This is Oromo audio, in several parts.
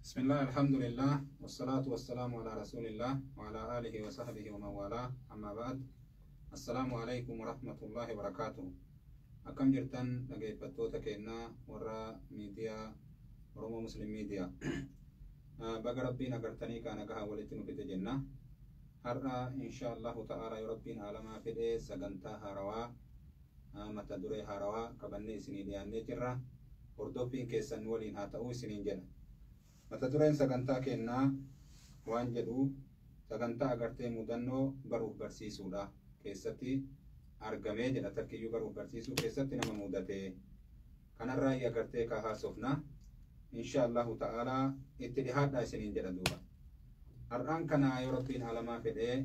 بسم الله الحمد لله والصلاة والسلام على رسول الله وعلى آله وصحبه ومن والاه أما بعد السلام عليكم ورحمة الله وبركاته. أكم جرتن dhaggeeffattoota keenya warra miidiyaa Oromoo Muslim Miidiyaa baga rabbiin agartanii kaana gahaa walitti nu fide jenna. Har'a insha Allahu ta'ala yoo rabbiin aalamaa fedhe sagantaa haarawaa mata duree haarawaa qabannee isinii dhiyaannee jirra. Hordoffiin keessan waliin haa ta'uu isiniin jedha. Mata dureen sagantaa keenyaa waan jedhu sagantaa agartee mudannoo baruuf barsiisuudha keessatti argamee jedha. Takkiyyuu baruuf barsiisuu keessatti nama mudate kanarraa agartee kaa haasofna insha Allahu ta'ala itti dhihaadhaa isiniin jedha. Duuba har'aan kana yoo rabbiin aalamaa fedhee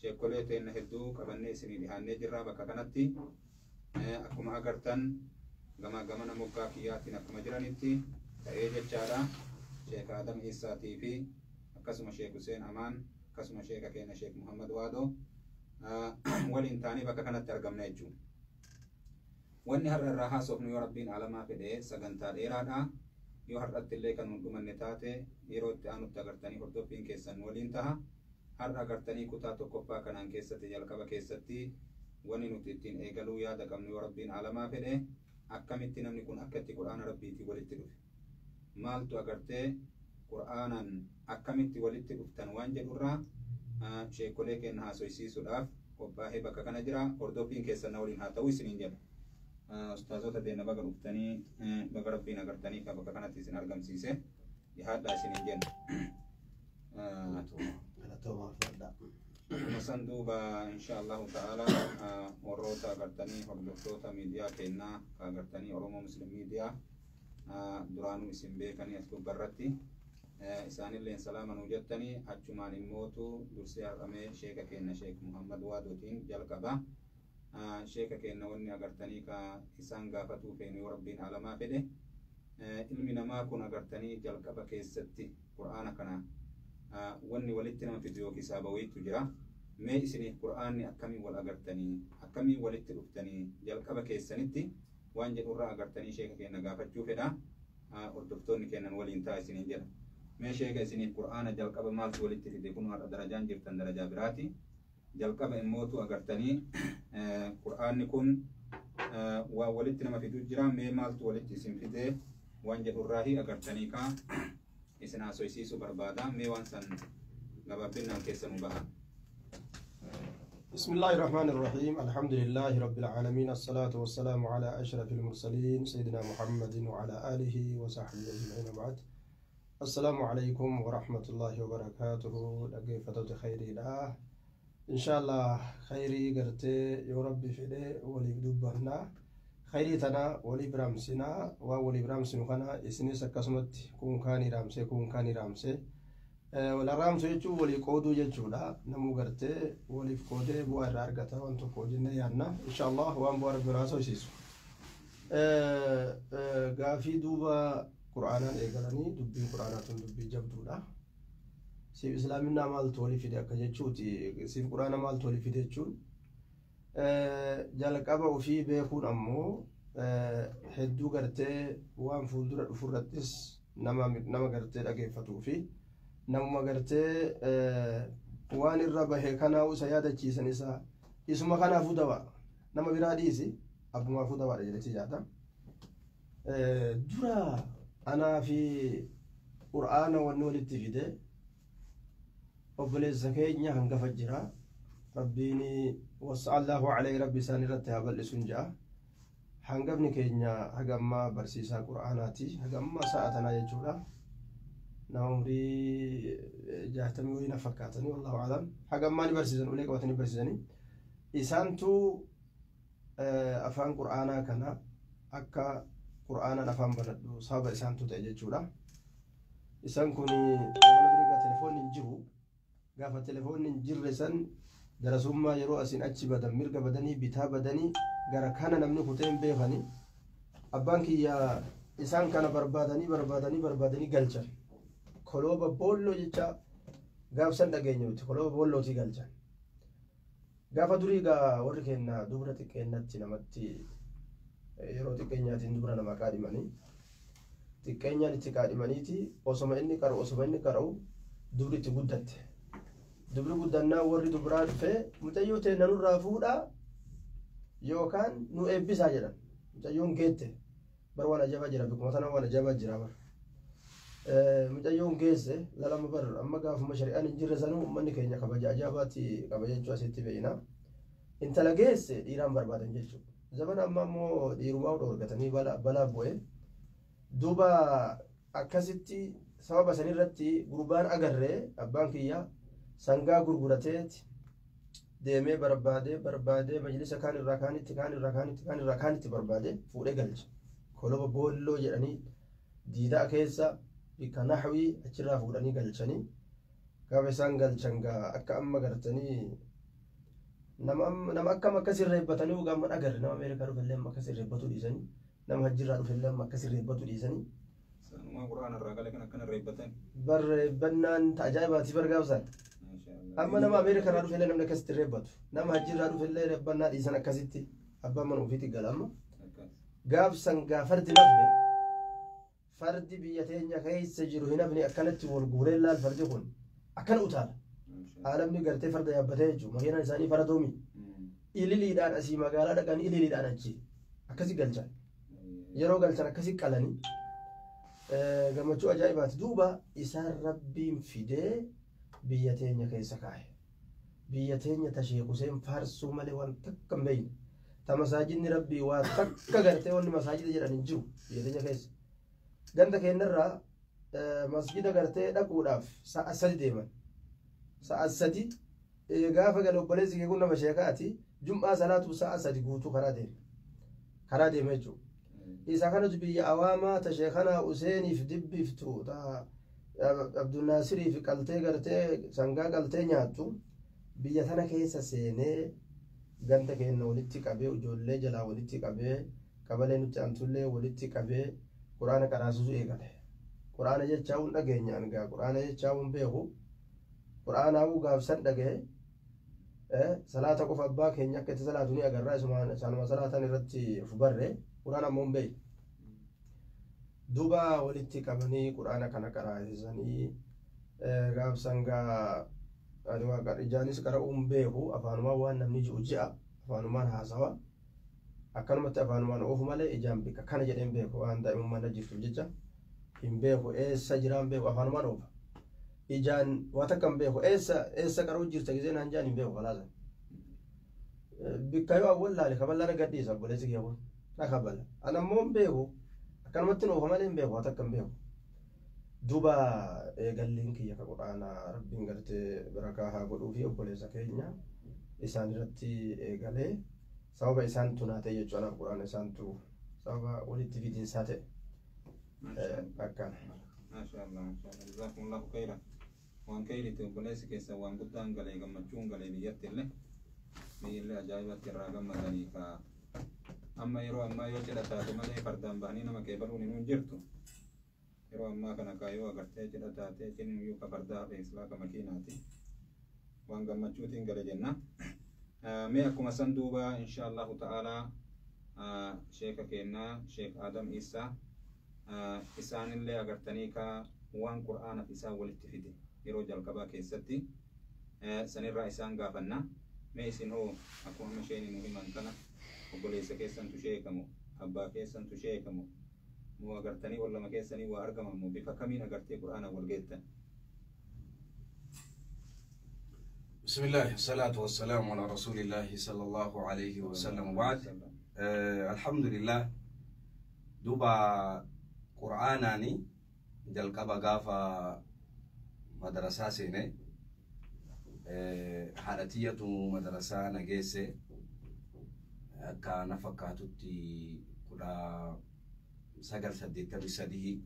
sheekolee teenna hedduu qabannee isinii dhihaannee jirra. Bakka kanatti akkuma agartan gama gamana moggaa kiyyaatiin akkuma jiranitti ta'ee jechaadha. Sheek Adam Isaatii fi akkasuma Sheek Hussein Amaan akkasuma sheeka keenya Sheek Muhammad Waadoo waliin taanii bakka kanatti argamna jechuudha. Wanni har'a irraa haasofnu yoo rabbiin aalamaa fedhee sagantaa dheeraadha. Yoo har'atti illee kan nu dhumanne taate yeroo itti aanutti agartanii hordoffiin keessan waliin taha. Har'a agartanii kutaa tokkoffaa kanaan keessatti jalqaba keessatti wanni nuti ittiin eegaluu yaada qabnu yoo rabbiin aalamaa fedhe akkamitti namni kun akka itti quraana rabbiitii walitti dhufe. Maaltu agartee qur'aanaan akkamitti walitti dhuftan waan jedhurraa sheekolee keenya haasoysiisuudhaaf qophaa'ee bakka kana jira. Hordoffiin keessan na waliin haa ta'u isiniin jedha. Ustaazota teenya baga dhuftanii baga rabbiin agartanii ka bakka kanatti isin argamsiise dhihaadhaa isiniin jenna. Akkuma san duuba insha Allahu ta'ala warroota agartanii hordoftoota miidiyaa keenyaa ka agartanii Oromoo Muslim Miidiyaa duraanuu isin beekanii as gubbarratti isaanilleen salaama nuu jettanii achumaan immootu dursee har'amee sheeka keenya Sheek Muhammad Waadootiin jalqaba. Sheeka keenya wanni agartanii ka isaan gaafatuu feenu yoo rabbiin aalamaa fedhe ilmi namaa kun agartanii jalqaba keessatti qur'aana kana wanni walitti nama fidu yookiin saabawiitu jira. Mee isiniif qur'aanni akkamiin wal agartanii akkamiin walitti dhuftanii jalqaba keessanitti waan jedhurraa agartanii sheeka keenya gaafachuu fedha. Hordoftoonni kennan waliin ta'a isiniin jedha. Mee sheeka isiniif qur'aana jalqaba maaltu walitti fide kun har'a darajaan jirtan darajaa biraati. Jalqaba immootu agartanii qur'aanni kun Waan walitti nama fiduu jira. Mee maaltu walitti isin fidee waan jedhurraahi agartanii kaa isin haasoysiisuu barbaada. Mee waan san gabaabbinnaan keessa nu baha. بسم الله الرحمن الرحيم، الحمد لله رب العالمين، الصلاة والسلام على أشرف المرسلين سيدنا محمد وعلى آله وصحبه أجمعين، بعد السلام عليكم ورحمة الله وبركاته. dhaggeeffattoota khayriidha. إن شاء الله khayrii gartee yoo rabbi fedhe waliif dubbanna, khayrii tana waliif raamsina. Waan waliif raamsinu kana isinis akkasumatti kun kaanii raamsee, kun kaanii raamsee wal raamsu jechuun walii qooduu jechuudha. Namuu gartee waliif qoodee bu'aa irraa argata waan tokko jennee yaadna. إن شاء الله waan bu'aa rabbi biraa sochisiisu. Gaafii duuba qura'aanaan eegalanii, dubbiin qura'aanaa tun dubbii jabduudha. Siif islaaminaa maaltu walii fide akka jechuuti. Siif qura'aana maaltu walii fide jechuun jalqaba ofii beekuun ammoo hedduu gartee waan fuuldura dhufurrattis nama gartee dhageeffatuu fi namuma gartee waan irra bahe kanaa isa yaadachiisan isa isuma kanaafuu dawa nama biraa dhiisi, abbumaafuu dawaadha jedhetti jaata. Dura anaa fi qur'aana wanni walitti fide obboleessa keenya hangafa jira. Rabbiin wasa'allahu alayhi, rabbi isaan irratti haa bal'isuun ja'a. Hangafni keenya haga ammaa barsiisaa qur'aanaati, haga ammaa sa'a tanaa jechuudha. Nama umurii 60 wayii na fakkaatanii, والله أعلم. Haga ammaa ni barsiisan, ulee qabatanii barsiisanii. Isaantu afaan qur'aanaa kana akka qur'aanaan afaan banadhu sababa isaantu ta'e jechuudha. Isaan kun zamana durii telefoonni hin jiru. Gaafa telefoonni hin jirre san darasummaa yeroo asiin achi badan, mirga badanii, bitaa badanii, gara kana namni kutee hin beekani. Abbaan kiyya isaan kana barbaadanii barbaadanii barbaadanii galchan. Kolooba boolloo jecha gaafsan dhageenya nuti, kolooba boollootii galchan. Gaafa durii gaa warri keenya dubra xiqqeennatti namatti yeroo xiqqeenyaatiin dubra nama qaadhimanii, xiqqeenyaan itti qaadhimaniiti osoma inni qara'u dubri itti guddatte. Dubri guddannaa warri dubraa dhufee, "Mucayyoo ta'e nanurraa fuudhaa yookaan nu eebbisaa," jedhan. Mucayyoon geette bar, waan ajaa'ibaa jira, bikkuma tana waan ajaa'ibaa jira bar. Mucayyoon geesse lalama bar. Amma gaafuma shari'aan hin jirre sanuu uummanni keenya kabaja ajaa'ibaatti qaba jechuu asitti beeyna. Intala geesse dhiiraan barbaadan jechuudha. Zamana ammaa immoo dhiirumaa dhoorgatanii balaa bu'e. Duuba akkasitti sababa sanirratti gurbaan agarree abbaan kiyya sangaa gurgurateeti deemee barbaadee barbaadee majlisa kaan irraa kaanitti, kaan irraa kaanitti, kaan irraa kaanitti barbaadee fuudhee galche. Koloba boolloo jedhanii diidaa keessa bikka naxwii achirraa fuudhanii galchanii. Gaafa isaan galchan gaa akka amma gartanii nama akkam akkas irreebbatanii dhugaa amma agarre. Nama Ameerikaa dhufellee amma akkas irreebbatu dhiisanii, nama hajjirraa dhufellee amma akkas irreebbatu dhiisanii. Sanumaa qura'aana irraa gala kan akkana irreebbatan. Barreeffannaan ajaa'ibaati bargaafsan. Amma nama Ameerikaa irraa dhufellee namni akkasitti irreebbatu. Nama hajjirraa dhufellee irreebbannaa dhiisan, akkasitti abbaan mana ofiitti gala amma. Gaafsan gaa fardi nafne, fardi biyya teenya keessa jiru hin hafne, akkanatti wal guuree laal, fardi kun akkana utaala. Aalamni gartee farda yaabbatee jechuudha. Makiinaan isaanii faradoomi. Ililiidhaan asii magaalaa dhaqanii, ililiidhaan achi akkasi galchan. Yeroo galchan akkasi qalanii gammachuu ajaa'ibaati. Duuba isaan rabbiin fidee biyya teenya keessa kaa'e. Biyya teenya tashee Huseen faarsuu malee waan takka hin beekne. Ta masaajidni rabbii waa takka gartee wanni masaajida jedhan hin jiru biyya teenya keessa. Ganda keenyarraa masjida gartee dhaquudhaaf sa'a 3 deeman. Sa'a 3 gaafa gale obboleessi kee kun nama sheekaati, jum'aa salaatu sa'a 3 guutuu karaa deema. Karaa deema jechuudha. Isa kanatu biyya awaamaa ta sheekanaa Huseeniif dibbiftu, ta Abdulnaasiriif qaltee gartee sangaa qaltee nyaattu, biyya tana keessa seenee ganda keenya walitti qabee, ijoollee jalaa walitti qabee, qabalee nutti antullee walitti qabee quraana qaraasisuu eegale. Quraana jechaa hun dhageenyaan gaa quraana jechaa hun beeku. Quraanaawuu gaafsan dhagaye, salaata qofa abbaa keenya akka itti salaatu ni agarraa, isaanuma salaatan irratti of barre, quraana ammoo hin beeku. Duuba walitti qabanii quraana kana qaraasisanii gaafsan gaa ani waa ijaanis qara'uu hin beeku, afaanumaan waan namni ji'u ji'a afaanumaan haasawa. Akkanumatti afaanumaan oofu malee ijaan bikka kana jedheen beeku waan daa'imummaan na jirtuuf jecha hin beeku eessa jiraan beeku afaanumaan oofa. Ijaan waa takka hin beeku eessa eessa qaruu jirta gisee naan jaan hin beeku kalaasa. Bikka yoo awwal laale kaballaa na gadhiisa obboleessi kiyya kun na kabala. Ana ammoo hin beeku akkanumatti oofa malee hin beeku waa takka hin beeku. Duuba eegalliin kiyya ka quraanaa rabbiin gartee barakaa haa godhuu fi obboleessa keenya isaan irratti eegalee sababa isaantu naa ta'e jechuudha anaaf quraana isaantu sababa walitti fidinsaa ta'e akkana. Maashaallah maashaallah jazaakumullahu khayran. Waan khayriiti obboleessi keessa waan guddaan galee gammachuun galee biyyatti illee biyyillee ajaa'ibatti irraa gammadanii ka amma yeroo ammaa yoo cidha taate malee fardaan bahanii nama qeebaluun hin jirtu. Yeroo ammaa kana kaa yoo agartee cidha taate cidhi ka fardaa hafe islaa ka makiinaati. Waan gammachuutiin gale jenna. Mee akkuma san duuba insha Allahu ta'aalaa sheeka keenna Sheek Adam Isaa isaanillee agartanii ka waan qur'aanaaf isaan walitti fide yeroo jalqabaa keessatti sanirraa isaan gaafanna. Mee isin hoo akkuma amma isheen nu himan kana obboleessa keessantu sheekamu abbaa keessantu sheekamu moo agartanii ol lama keessanii waa argamamu bifa kamiin agartee qur'aana wal geettan? بسم الله والصلاة والسلام على رسول الله صلى الله عليه وسلم وبعد. الحمد لله دوبا قرآناني jalqaba gaafa madarasaa seene haadha tiyyatu madarasaa na geesse akka na fakkaatutti 1983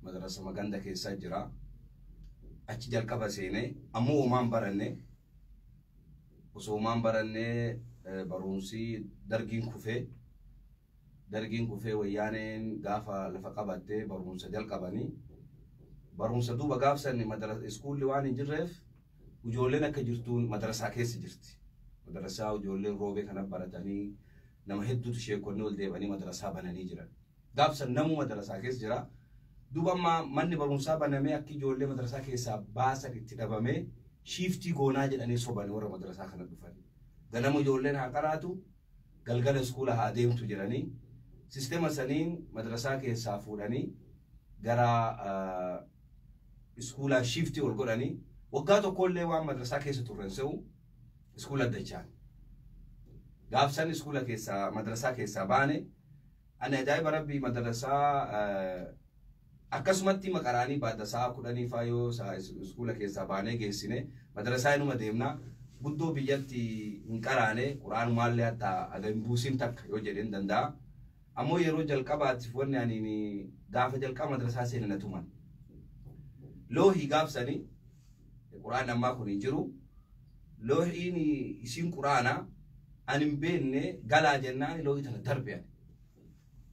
madarasa maganda keessa jira. Achi jalqaba seene ammoo homaan baranne osoo homaan baranne barumsi dargiin kufee wayyaaneen gaafa lafa qabatte barumsa jalqabanii barumsa duuba gaafsan iskuulli waan hin jirreef ijoolleen akka jirtuun madarasaa keessa jirti. Madarasaa ijoolleen roobee kana baratanii nama hedduutu sheekonni ol deebanii madarasaa bananii jiran. Gaafsan namuu madarasaa keessa jira. Duuba amma manni barumsaa banamee akka ijoollee madarasaa keessaa baasan itti dhabamee shiiftii goonaa jedhanii sobanii warra madarasaa kana dhufan. Ganama ijoolleen haa qaraatu galgala iskuula haa deemtu jedhanii sisteema saniin madarasaa keessaa fuudhanii gara iskuulaa shiiftii ol godhanii waggaa tokkollee waan madarasaa keessa turren se'u iskuula addachaan. Gaafsan iskuula keessaa madarasaa keessaa baane ani ajaa'iba rabbii madarasaa akkasumatti maqaraanii baadda sa'a 10 faa yoo iskuula keessaa baanee geessine madarasaa inuma deemna guddoo biyyatti hin qaraane quraanumallee hatta aga hin buusin takka yoo jedheen danda'a. Ammoo yeroo jalqabaatiif wanni ani gaafa jalqaba madarasaa seene na tuman. Loohii gaafsanii quraan ammaa kun hin jiru. Loohiin isiin quraana ani hin beekne galaa jennaan loohii tana darbe ani.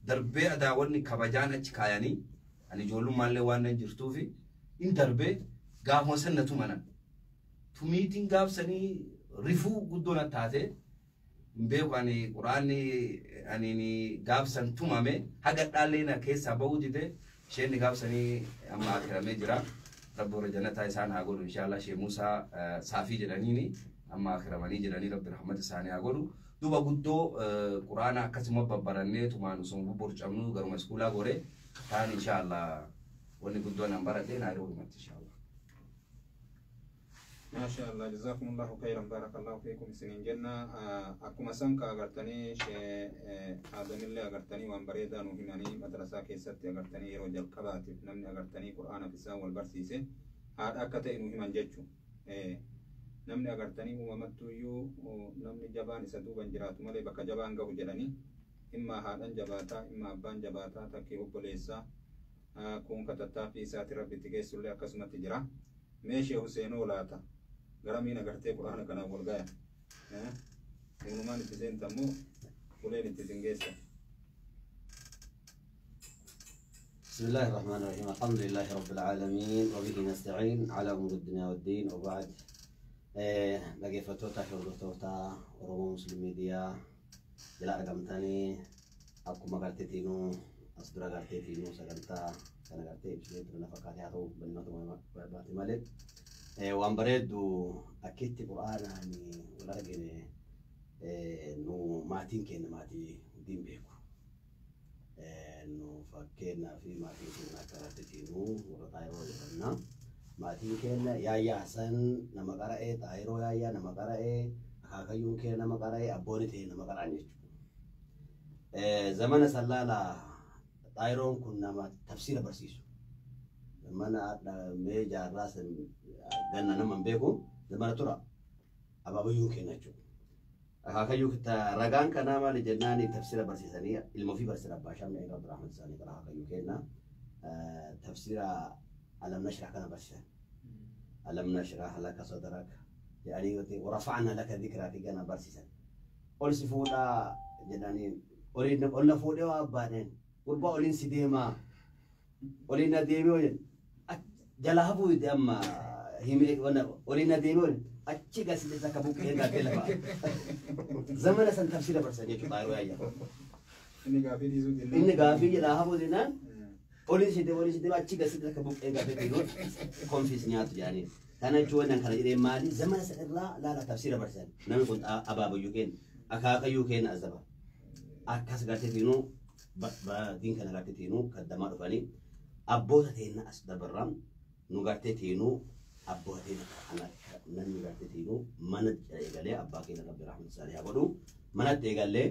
Darbee adaa wanni kabajaan achi kaayanii ani ijoollummaallee waan nan jirtuufi hin darbee gaafuma san na tumanan. Tumiitiin gaafsanii rifuu guddoo na taate hin beeku ani quraanni ani gaafsan tumame haga dhaallee na keessaa bahuu dide isheen gaafsanii amma akiramee jira. Rabbi warra jannataa isaan haa godhu inshallah Shee Muusaa Saafii jedhaniini amma akiramanii jiranii rabbi rahmata isaanii haa godhu. Duuba guddoo quraana akkasuma babbarannee tumaan osoo bubborcamnu garuma iskuulaa gore taan inshallah wanni guddoon an baradhe Naayiroobi matti inshallah. Maashaallah jazakumullahu khayran barakallahu fiikum isiniin jenna. Akkuma san ka agartanii shee Aadamillee agartanii waan bareedaa nu himanii madrasaa keessatti agartanii yeroo jalqabaatiif namni agartanii qur'aanaaf isaan wal barsiise haadha akka ta'e nu himan jechu. Namni agartanii uumamattuyyuu namni jabaan isa duuban jiraatu malee bakka jabaan gahu jedhanii imma haadhan jabaataa imma abbaan jabaataa takkii obboleessaa kun katattaaffii isaati rabbitti geessullee akkasumatti jira. Mee Shee Huseenoo laata garamiin agartee quraana kanaaf wal gaya? Uumamaan itti seentammoo uleen itti sin geessa. بسم الله الرحمن الرحيم الحمد لله رب العالمين وبه نستعين على أمور الدنيا والدين وبعد. dhaggeeffattoota fi hordoftoota Oromoo Muslim Miidiyaa jala argamtanii akkuma garteetiinuu as dura garteetiinuu sagantaa kana gartee ibsinee ture na fakkaate haa ta'u bal'inatuma barbaade malee waan bareeddu akkitti qur'aanaan wal argine Nu maatiin keenya maatii diin beeku. Nu fakkeenyaa fi maatiin keenya akka garteetiinuu warra Xaayiroo jedhamna. Maatiin keenya Yaayyaa Hasan nama qara'ee, Xaayiroo Yaayyaa nama qara'ee, akaakayyuun keenya nama qara'ee, abboonni ta'e nama qara'an jechuudha. Zamana sallaalaa Xaayiroon kun nama tafsiira barsiisu. Zamana mee jaarraa san ganna nama hin beeku zamana tura abaabayyuun keenya jechuudha. Akaakayyuu ragaan kanaa maali jennaan tafsiira barsiisanii ilma ofii barsiisan abbaa shamni eega Abdurrahman isaanii qara akaakayyuu keenya tafsiira alam nashrah kana barsiisan. Alam nashrah laka sadrak jedhanii warafa'na laka dhikraka kana barsiisan. Ol si fuudhaa jedhanii oliin ol na fuudhee waa abbaadheen gurbaa oliin si deemaa oliin na deemee oliin jala hafuu amma himee oliin na deemee oliin achi gasite takka buqqee gartee lafa zamana san tafsiira barsiisan jechuudha yeroo yaayyaa. Inni gaafii dhiisuu dinnaan. Inni gaafii jalaa hafuu dinnaan oliin si deemee oliin si deemee achi gasite takka buqqee gartee fiiguun konfiis nyaatu jedhanii. Kana jechuun wannan kana jedhee maali zamana san irraa laala tafsiira barsiisan namni kun abaabayyuu keenya akaakayyuu keenya azaba. Akkas gartee tiinuu diin kana gartee tiinuu kaddamaa dhufanii abboota teenna as dabarraa nu gartee tiinuu abboota teenna namni gartee tiinuu mana eegalee abbaa keenya rabbi rahmat isaanii haa godhu manatti eegalee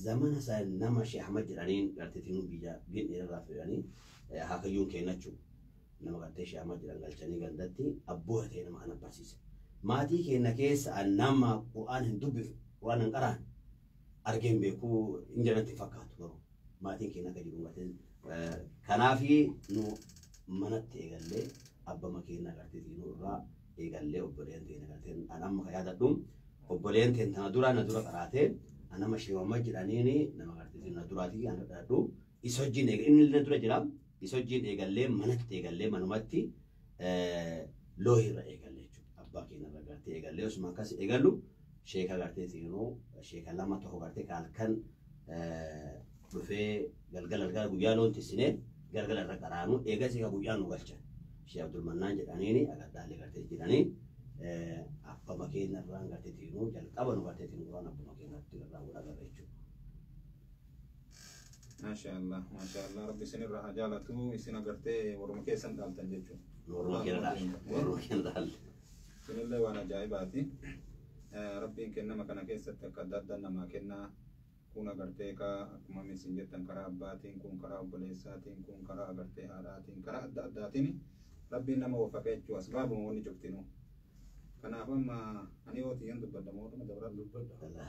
zamana san nama Sheekh Ahmad jedhaniin gartee tiinuu biyya gindii irraa fidanii haakayyuun keenya jechuudha. Nama gartee Sheekh Ahmad jedhan galchanii gandatti abboota teenna nama kana barsiise. Maatii keenya keessa nama Qur'aan hin dubbifne Qur'aan hin qaraan argeen beekuu hin jedhantti fakkaatu garuu maatiin keenya akka jiru gartee kanaafi nu manatti eegallee abbama keenya gartee tiinuu irraa eegallee obboleen teenya gartee an amma ka yaadadhu obboleen teenya tana dura na dura qaraatee anama sheewamma jedhaniini nama gartee na duraatii an dhadhu isa wajjin eega inni illee dura jira isa wajjin eegallee manatti eegallee manumatti loohirra eegallee jechuudha abbaa keenya irra gartee eegallee osuma akkas eegallu sheeka gartee tiinuu sheeka lama tokko gartee halkan dhufee galgala galgala guyyaa loon tissinee galgala irra qaraanu eegas eega guyyaa nu galchan. Shee Abdulmannaan jedhaniini agaddaalee gartee jedhanii abbama keenya irraan gartee tiinuu jalqaba nu gartee tiinuu waan abbama keenyatti irraa wal agarra jechuudha. Maashaallah maashaallah rabbi isin irraa haa jaalatu isin agartee warruma keessan dhaaltan jechuudha. Warruma keenya dhaalle warruma keenya dhaalle. Isinillee waan ajaa'ibaati. Rabbiin kennama kana keessatti akka adda addaa namaa kennaa kun agartee ka akkuma isin jettan karaa abbaatiin kun karaa obboleessaatiin kun karaa agartee haadhaatiin karaa adda addaatiin rabbiin nama waffaqee jechuudha asbaabuma wanni cuftinu. Kanaaf amma ani yoo xiyyan dubbadha mooduma dabra dubbadha.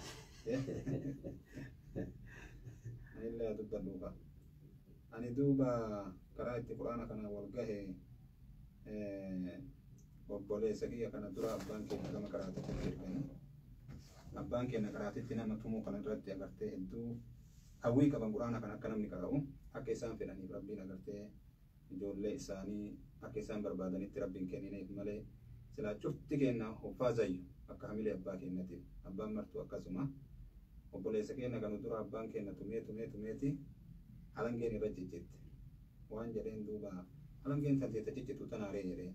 Anillee dubbadhu ka. Ani duuba karaa itti quraana kana wal gahe obboleessa kiyya kana dura abbaan keenya gama karaatitti ergani. Abbaan keenya karaatitti nama tumuu kana irratti agartee hedduu hawwii qaban quraana kana akka namni qara'u akka isaan fedhaniif rabbiin agartee ijoollee isaanii akka isaan barbaadanitti rabbiin kennineef malee silaa cufti keenya huffaazayyu akka hamilee abbaa keenyatiif abbaan martuu akkasuma obboleessa keenya kana dura abbaan keenya tumee tumee tumeeti halangeen irra ciccitte waan jedheen duuba halangeen tan teetta ciccitu tanaaree jedhee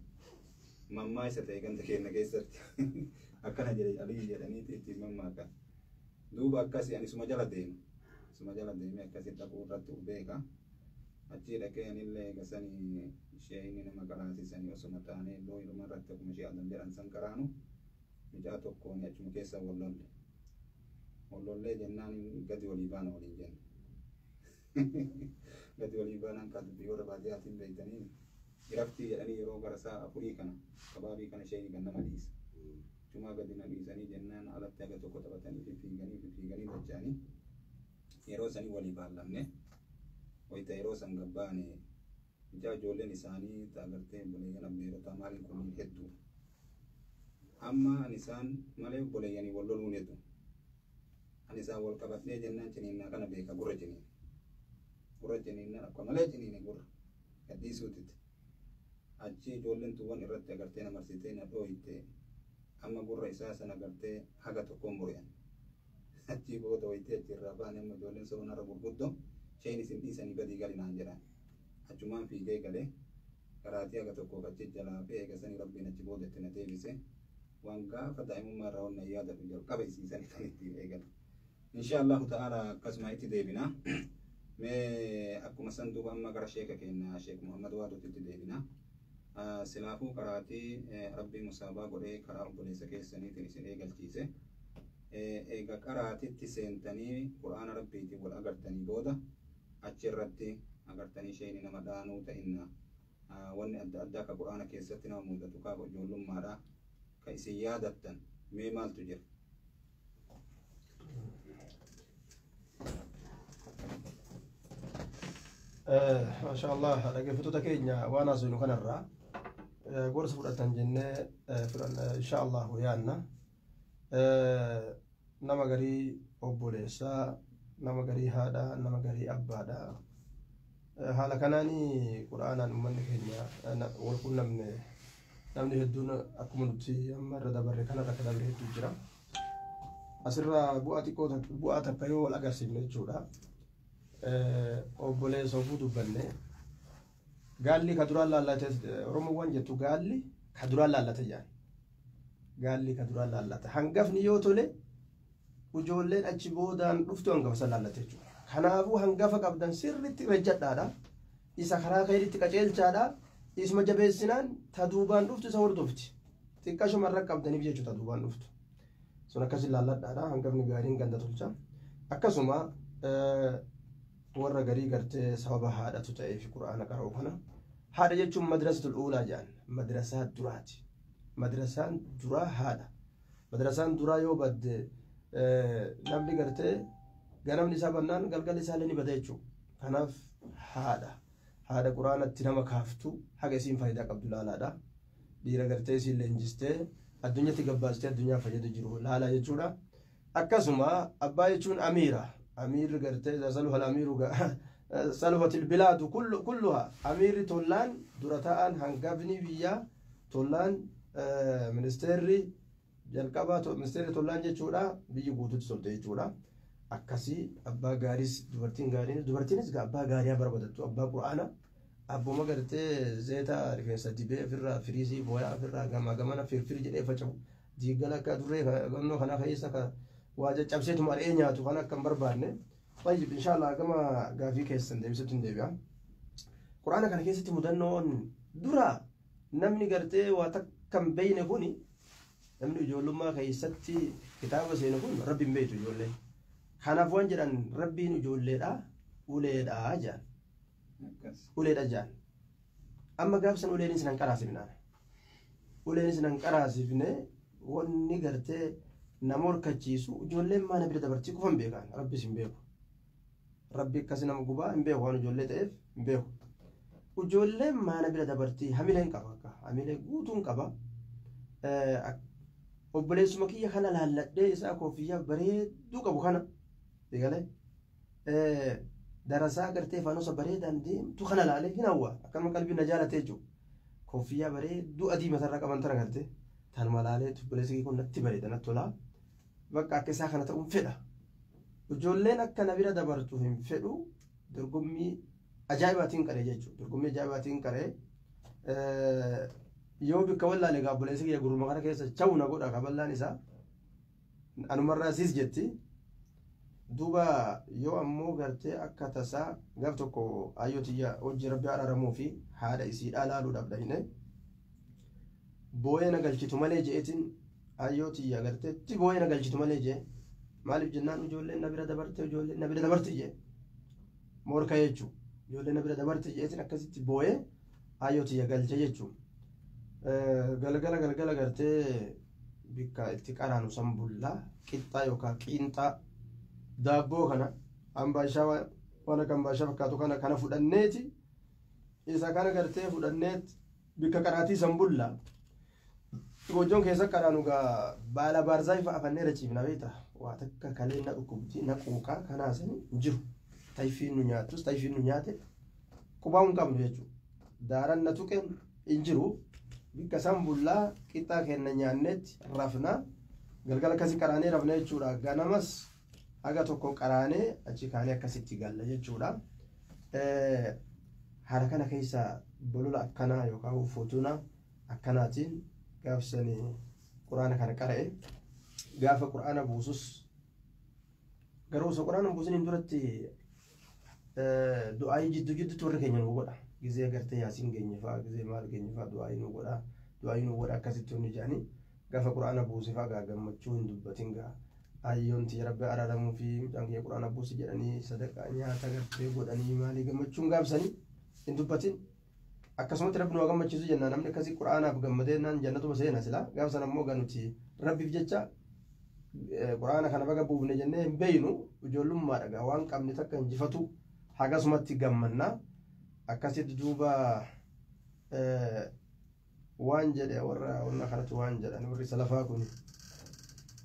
mammaa isa ta'e ganda keenya keessatti akkana jedhe alii jedhaniiti ittiin mammaakan duuba akkasi ani suma jala deema suma jala deemee akkasi dhaquu irratti beeka achii dhaqee anillee eegasanii ishee inni nama qaraasisanii osuma taanee iddoo hiruma irratti akkuma ishee adam jedhan san qaraanu mucaa tokkoon achuma keessa wallolle wallollee jennaan gadi walii baana waliin jenne gadi walii baanaan kaa dubbii warra baadiyyaatiin beektanii iraftii jedhanii yeroo gara sa'a afurii kana kabaabii kana ishee kan nama dhiisa. Cumaa gadi na dhiisanii jennaan alatti haga tokko taphatanii fiffiiganii fiffiiganii dacha'anii yeroo sanii walii baallamne wayita yeroo san gabbaane mucaa ijoolleen isaanii agartee obboleeyyan abbeerotaa maaliin kunniin hedduu. Amma ani isaan malee obboleeyyanii wal loluun hedduu. Ani isaan wal qabadhee jennaan ciniinnaa kana beeka gurra ciniin. Gurra ciniinnaan akka malee ciniine gurra gadhiisuutitti. Achi ijoolleen tuwwan irratti agartee na marsitee na dhooyite amma gurra isaa sana agartee haga tokkoon buri'an. Achii booda wayitee achi irraa baane amma ijoolleen soonarra gurguddoo isheen isin dhiisanii badii gali naan jedhan. Achumaan fiigee galee karaatii haga tokkoof achi jalaa fi eegasanii rabbiin achi booda itti na deebise. Waan gaafa daa'imummaa irraa wanna yaadatu jalqaba isiisanii tan ittiin eegala. Insha Allahu ta'ala akkasuma itti deebina. Mee akkuma san duuba amma gara sheeka keenya Sheek Muhammad Waaduutti itti deebina. Silaafuu karaatii Rabbii musaabaa godhee karaa obboleessa keessaniitiin isin eegalchiise. Eega qaraatitti seentanii Qur'aana Rabbiitiin wal agartanii booda achi irratti agartanii sheeyni nama dhaanuu ta'inna. Wanni adda addaa ka Qur'aana keessatti nama mudatu kaaba ijoollummaadha. Ka isin yaadattan mee maaltu jira? Maasha Allah, dhaggeeffattoota keenya waan haasofnu kanarraa gorsa fudhatan jennee fudhanna insha Allah yaanna. Nama garii obboleessaa, nama garii haadha, nama garii abbaadha. Haala kanaanii quraanaan uummanni keenya wal qunnamne namni hedduun akkuma nuti amma irra dabarre kanarra akka dabarre hedduu jira. Asirraa bu'aa xiqqoo bu'aa takka yoo wal agarsiifne jechuudha. Obboleessa ofuu dubbanne gaalli ka duraan laallate, Oromoowwan jettu, gaalli ka duraan laallate jedhan. Gaalli ka duraan laallate hangafni yoo tole ijoolleen achi boodaan dhuftu hangafa san laallate jechuudha. Kanaafuu hangafa qabdan sirriitti rejjadhaadha. Isa karaa keeritti qaceelchaadha. Isuma jabeessinaan ta duubaan dhuftu isa hordofti. Xiqqashuma irra qabdaniif jechuudha ta duubaan dhuftu. Sun akkas ilaalladhaadha. Hangafni gaariin ganda tolcha. Akkasuma warra garii gartee sababa haadhatu ta'eef quraana qara'u kana. Haadha jechuun madrasatul uulaa jedhan. Madrasaa duraati. Madrasaan duraa haadha. Madrasaan duraa yoo badde namni gartee ganamni isaa bannaan galgalli isaallee ni bada jechuudha. Kanaaf haadha. Haadha quraanatti nama kaaftu haga isiin faayidaa qabdu laalaadha. Dhiira gartee isiin leenjistee addunyatti gabbaastee addunyaa fayyadu jiru laalaa jechuudha. Akkasuma abbaa jechuun amiira. Amiirri gartee saluha amiiru saluhatil bilaadu kulluha. Amiirri tollaan dura ta'an hangafni biyyaa tollaan ministeerri jalqabaa ministeerri tollaan jechuudha biyyi guutuutti tolte jechuudha. Akkasii abbaa gaariis dubartiin gaariinis dubartiinis abbaa gaarii barbaadattu abbaa quraana abbuma gartee zeeta rifeensa dibee ofirraa firiisii booyaa ofirraa gamaa gamana firfir jedhee faca'u diigala akka duree gannoo kana keessa ka waa caccabseetuma ari'ee nyaatu kan akka hin barbaanne. Tayyib, inshallah gama gaafii keessan deebisutti hin deebi'a. Quraana kana keessatti mudannoon dura namni gartee waa takka hin beeyne kuni namni ijoollummaa keessatti kitaaba seenu kun rabbi hin beeytu ijoolleen. Kanaaf waan jedhan rabbiin ijoolleedha uleedha jedhan. Uleedha jedhan. Amma gaafsan uleenis nan qaraasifnaan. Uleenis nan qaraasifne wanni gartee nama horkachiisu ijoolleen maana bira dabartii qofa hin beekan rabbis hin beeku. Rabbi akkasi nama gubaa hin beeku waan ijoollee ta'eef hin beeku. Ijoolleen maana bira dabartii hamilee hin qaba akka hamilee guutuu hin qaba. Obboleessuma kiyya kana laalladhee isaa koofiyyaa bareedduu qabu kana eegalee darasaa gartee faanosa bareedaan deemtu kana laalee hin hawwa akkanuma qalbii na jaalatee jechuudha. Koofiyyaa bareedduu adii matarraa qaban tana gartee tanuma laalee obboleessi kun natti bareeda natti tolaa. Bakka akka isaa kana ta'uun fedha. Ijoolleen akka na bira dabartu hin fedhu dorgommii ajaa'ibaatiin qaree jechuudha. Dorgommii ajaa'ibaatiin qaree yoo bikka wallaale egaa obboleessi kiyya gurruma kana keessa chawu na godha kaballaan isaa anumarraa siis jetti. Duuba yoo ammoo gartee akka tasaa gaaf tokko ayyoo tiyya hojii rabbi araaramuu fi haadha isiidhaa laaluudhaaf dhahine boo'ee na galchitu malee je'eetiin ayyoo tiyya gartee ti boo'ee na galchitu malee jee maaliif jennaan ijoolleen na bira dabarte ijoolleen na bira dabarte jee morka jechuu ijoolleen na bira dabarte jeetiin akkasitti boo'ee ayyoo tiyya galche jechuu. Galgala galgala gartee bikka itti qaraanu san bullaa qixxaa yookaan qiinxaa daabboo kana ambaashaa waan akka ambaashaa fakkaatu kana kana fudhanneeti isa kana gartee fudhanneet bikka qaraatii san bullaa. Gojoon keessa qaraanu gaa baala baarzaa ifa afannee irra ciifna beekta waa takka kalee na dhukkubti na quuqaa kanaa sani jiru tayfiin nu nyaattus tayfiin nu nyaate qubaa hin qabnu jechuudha. Daaran na tuqeen hin jiru bikka san bullaa qixxaa kenna nyaannetti rafna galgala akkasii qaraanee rafna jechuudha. Ganamas haga tokko qaraanee achi kaanee akkasitti galla jechuudha. Haala kana keessa bolola akkanaa yookaan futuna akkanaatiin gaafsanii Quraana kana qara'e gaafa Quraana buusus garuu osoo Quraana hin buusiniin duratti du'aayii jidduu jidduutti warri keenya nu godha. Gizee gartee yaasiin geenye fa'aa gizee maal geenye fa'aa du'aayii nu godha du'aayii nu godha akkasitti hundi jedhanii gaafa Quraana buuse fa'aa gaa gammachuu hin dubbatin gaa ayyoon tiyya rabbi araaramuu fi mucaan kiyya Quraana buuse jedhanii sadaqaa nyaata gartee godhanii maalii gammachuun gaabsanii hin dubbatin. Akkasumatti rabbi nu haa gammachiisu jennaan namni akkasii Quraanaaf gammadee naan jannatuma seena sila gaaf sana immoo gaa nuti rabbiif jecha Quraana kana baga buufne jennee hin beeynu ijoollummaadha gaa waan qabne takka injifatu hagasumatti gammanna akkasitti duuba waan jedhe warra wanna kanatti waan jedhan warri salafaa kun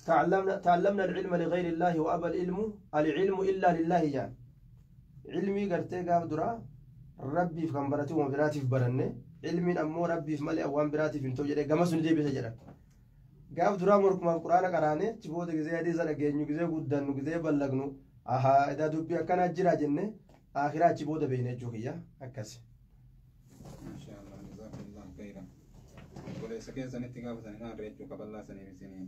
تعلمنا العلم لغير الله وأبى العلم العلم إلا لله جان علمي قرتي قاف درا ربي في كان براتي وما براتي في برنة علمي أمو ربي في مالي أوان براتي في انتو جري قمسو ندي بيسا جرا قاف درا مركما القرآن قراني تبوت غزي هدي سنة جينيو غزي قدنو غزي بلغنو أها إذا دبي أكنا جرا جنة آخرا تبوت بيني جوكيا أكاسي ما شاء الله جزاكم الله خيرا obboleessa keessanitti gaafa sanii naan reechuu kaballaa saniif isinii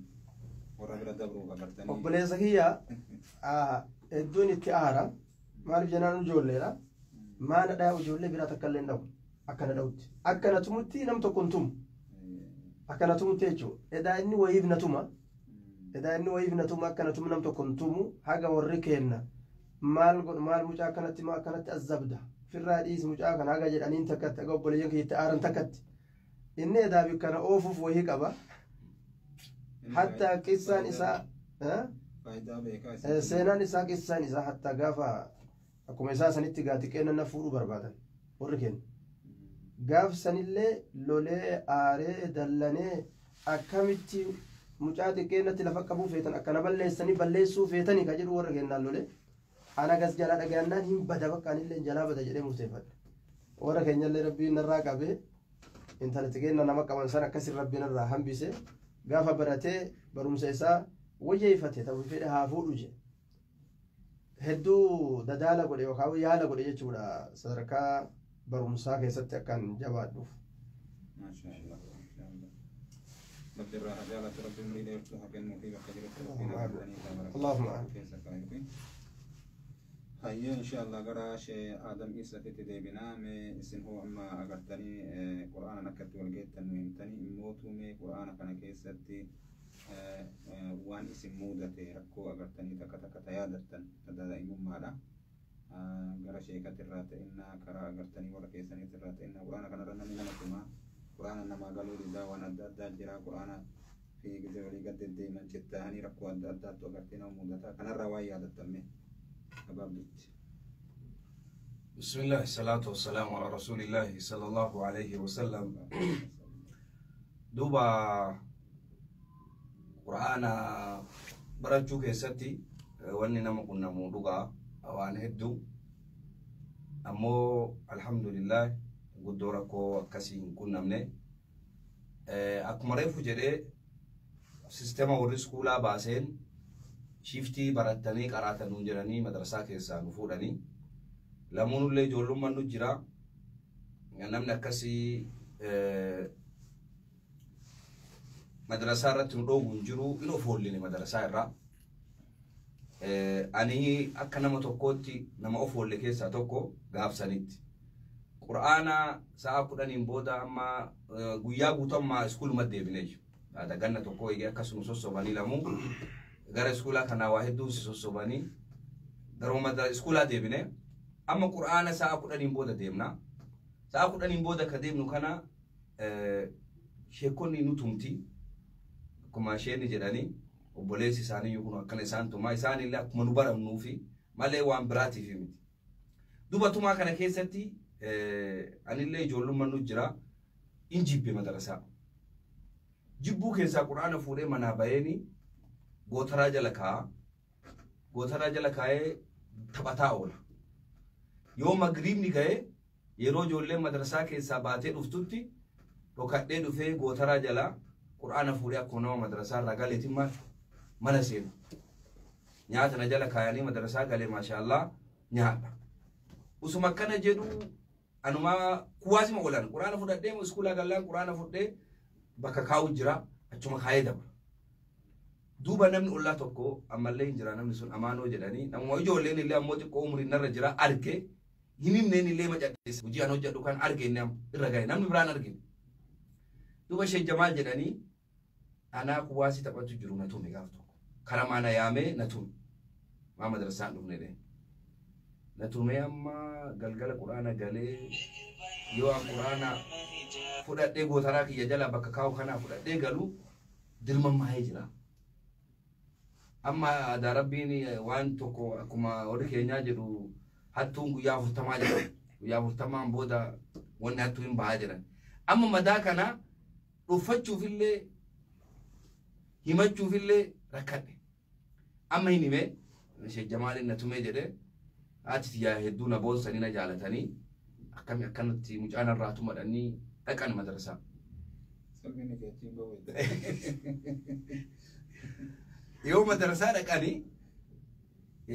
warra bira dabruu qabartanii obboleessa kiyya hedduun itti aara maaliif jennaan ijoolleedha maana dhaa ijoollee biraa takka illee hin dhabu akkana dha'utti akkana tumutti nam tokko hin tumu akkana tumutti jechuudha edaa inni wayiif na tuma edaa inni wayiif na tuma akkana tumu nam tokko hin tumu haga warri kenna maal godhu maal mucaa akkanatti maa akkanatti azzabda firraa dhiisi mucaa kana haga jedhaniin takkatti haga obboleeyyan kiyya itti aaran takkatti inni edaa bikkana oofuuf wayii qaba hatta qissaan isaa faayidaa beekaa seenaan isaa qissaan isaa hatta gaafa akkuma isaa sanitti gaa xiqqeenna na fuudhuu barbaadan warri kenna gaaf sanillee lolee aaree dallanee akkamitti mucaa xiqqeennatti lafa qabuu feetan akkana balleessanii balleessuu feetanii ka jedhu warra kennaan lolee ana gas jalaa dhagayannaan hin bada bakka anillee jalaa bada jedhee murteeffadhe warra keenyallee rabbiin narraa qabee intala xiqqeenna nama qaban san akkasin rabbiin irraa hambise gaafa baratee barumsa isaa wayyeeffate ta'uu fedhe haa fuudhu jedhe hedduu dadaala godhe yookaan yaala godhe jechuudha sadarkaa barumsaa keessatti akkan jabaadhuuf. Maashaallah maashaallah. Rabbi irraa haa jaalatu rabbi umurii dheertuu haa kennuu fi bakka jirutti rabbiin haa godhanii Allahumma amiin. keessa kaayuufi. Hayyee inshaallah gara shee Aadam Isaatitti deebinaa mee isin hoo amma agartanii qura'aanan akkatti wal geettan nu himtanii immootu mee qura'aana kana keessatti waan isin mudate rakkoo agartanii takka takka ta yaadattan daa'imummaadha. Gara sheekatti irraa ta'innaa karaa agartanii warra keessaniitti irraa ta'innaa qura'aana kanarra namni nama tumaa qura'aana namaa galuu didaa waan adda addaa jira qura'aana fi gizee walii gad deddeeman cittaa'anii rakkoo adda addaattu agartee nama mudataa kanarraa waan yaadattan mee gabaabdutti. بسم الله الصلاة والسلام على رسول الله صلى الله عليه وسلم دوبا قرآن barachuu keessatti wanni nama qunnamu dhugaa waan hedduu ammoo alhamdulillah guddoo rakkoo akkasii hin qunnamne akkuma reefu jedhee sistema warri iskuulaa baaseen shiftii barattanii qaraatan nuun jedhanii madrasaa keessaa nu fuudhanii lamuunillee ijoollummaan nu jira namni akkasii madrasaa irratti nu dhoowwu hin jiru in of hoolline madrasaa irraa. Ani akka nama tokkootti nama of hoolle keessaa tokko gaafsanitti. Qura'aana sa'a 10 booda amma guyyaa guutummaa iskuuluma deebinee jiru. Ganna tokko eegee akkasuma sossobanii lamuu gara iskuulaa kanaa waa hedduun si sossobanii garuma iskuulaa deebine amma qura'aana sa'a 10 booda deemna. Sa'a 10 booda ka deemnu kana sheekonni nu tumti. Akkuma isheen jedhanii obboleessi isaanii kun akkana isaan tumaa isaanillee akkuma nu baramnuufi malee waan biraatiif miti. Duba tumaa kana keessatti anillee ijoollummaan nu jira in jibbe madrasaa. Jibbuu keessaa quraana fuudhee manaa baheeni gootaraa jala kaa'a. Gootaraa jala kaa'ee taphataa oola. Yoo magriibni ga'e yeroo ijoolleen madrasaa keessaa baatee dhuftutti dhokadhee dhufee gootaraa jala quraana fuudhee akkuma nama madrasaa irraa galeetiin maal mana seenu. Nyaata na jala kaayanii madrasaa galee maashaallah nyaadha. Usuma akkana jedhu anumaa kuwaasima oolan quraana fudhadhee iskuulaa gallaan quraana fudhee bakka kaa'u jira achuma kaayee dabra. Duuba namni ollaa tokko ammallee hin jira namni sun amaanoo jedhanii namuma ijoolleen illee ammoo xiqqoo umriin narra jira arge hin himneen illee macadheesse hojii an hojjedhu kan arge inni amma irra gahe namni biraan argine. Duuba Sheekh Jamaal jedhanii anaa kuwaasii taphatu jiru na tume gaaf tokko karamaa na yaamee na tume maa madrasaan dhufne dhee. Na tumee amma galgala quraana galee yoo an quraana fudhadhee gootaraa kiyya jala bakka kaa'u kanaa fudhadhee galu dirmammaa'ee jira. Amma aadaa rabbiin waan tokko akkuma warri keenyaa jedhu hattuun guyyaa 40 jedhan. Guyyaa 40n booda wanni hattuu hin bahaa jedhan. Amma madaa kana dhuffachuufillee himachuufillee rakkadhe. Amma hin himee Sheekh Jamaaliin na tumee jedhee haati tiyyaa hedduu na boonsanii na jaalatanii akkami akkanatti mucaan irraa tumadhanii dhaqan madrasaa. Salphina keetiin bahu. Yoo madrasaa dhaqanii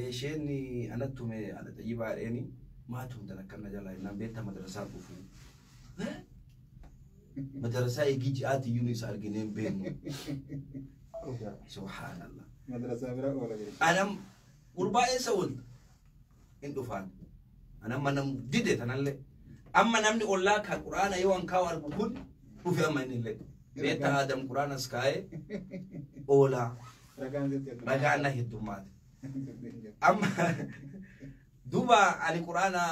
isheen anattume ana xayyibaa dheeni maa tumtan akkana jalaa jennaan beektaa madrasaa dhufu. Madrasaa eegii ji'aati iyyuu isa arginee hin beeknu. Subhaanallah. Madrasaa bira oola jechuudha. Anam gurbaa eessa oolta? Hin dhufaan. Anam manam dide tanallee. Amma namni ollaa kan quraana yoo an kaa'u argu kun dhufe amma inni illee. Beektaa Adam quraanas kaa'ee oolaa. Ragaan sitti heddummaate. Ragaan na heddummaate. Amma duuba ani quraana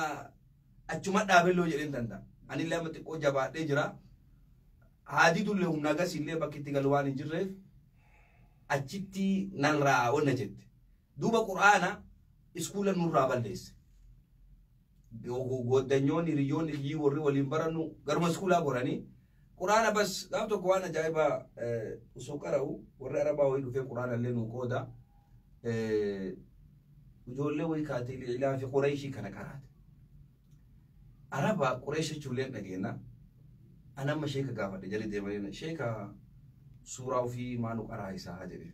achuma dhaabelloo jedheen danda'a. Anillee amma xiqqoo jabaadhee jira. Haadii dullee humna agas illee bakki itti galu waan hin jirreef achitti narraa wanna jette. Duuba quraana iskuula nurraa balleesse. Goddanyoonni hiriyoonni hiyyii warri waliin barannu garuma iskuulaa goranii quraana bas gaaf tokko waan ajaa'ibaa osoo qara'u warri arabaa wayii dhufee quraana illee nuu qooda. Ijoollee wayii kaatee ilaa fi Qureeshii kana qaraate. Araba Qureesh jechuullee dhageenya. Ani amma sheeka gaafadhe jala deemanii sheeka suuraa ofii maanu qaraa isaa jedhe.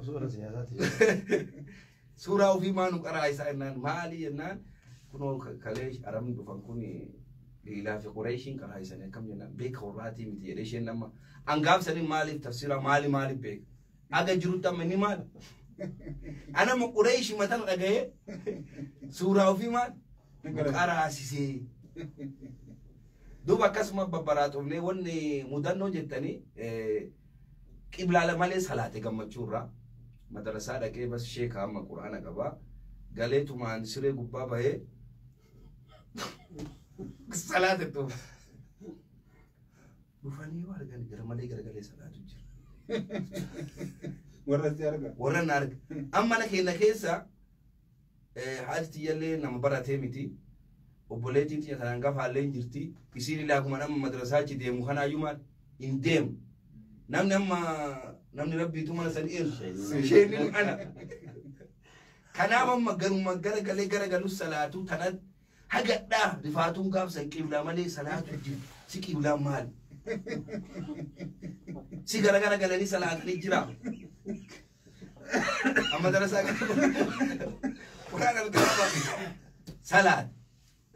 Suura siyaasaati. Suuraa ofii maanu qaraa isaa jennaan maali jennaan kunoo kalee arabni dhufan kun ilaa fi Qureeshiin qaraa isanii akkam jennaan beeka warraatii miti jedhee isheen amma angaafsanii maaliif tafsiira maali maaliif beeka. Aga jirutti amma inni maali? Anama Qureeshi matan dhaga'ee suuraa ofii maal? Qaraasisee. Duuba akkasuma babbaraatofnee wanni mudannoo jettanii qiblaa malee salaate gammachuurraa madrasaa dhaqee bas sheeka amma quraana qabaa galeetumaan siree gubbaa bahee salaate dhufa. Dhufanii yoo argan gara malee garagalee salaatu jira. Warra si arga. Warra na arga. Amma mana keenya keessa haati tiyyallee nama baratee miti. Obboleettiin tiyya tanaan gafaallee hin jirti. Isiin illee akkuma nama madrasaa achi deemu kanaayyuu maal hin deemu. Namni amma namni rabbiitu mana san eenyu. Isheen ana. Kanaaf amma garuma garagalee garagalus salaatu tana hagadhaa rifaatuun gaafsan qiblaa malee salaatu jiru. Si qiblaan maali? Si garagara galanii salaatanii jira. Amma darasaa quraana gaafa salaat.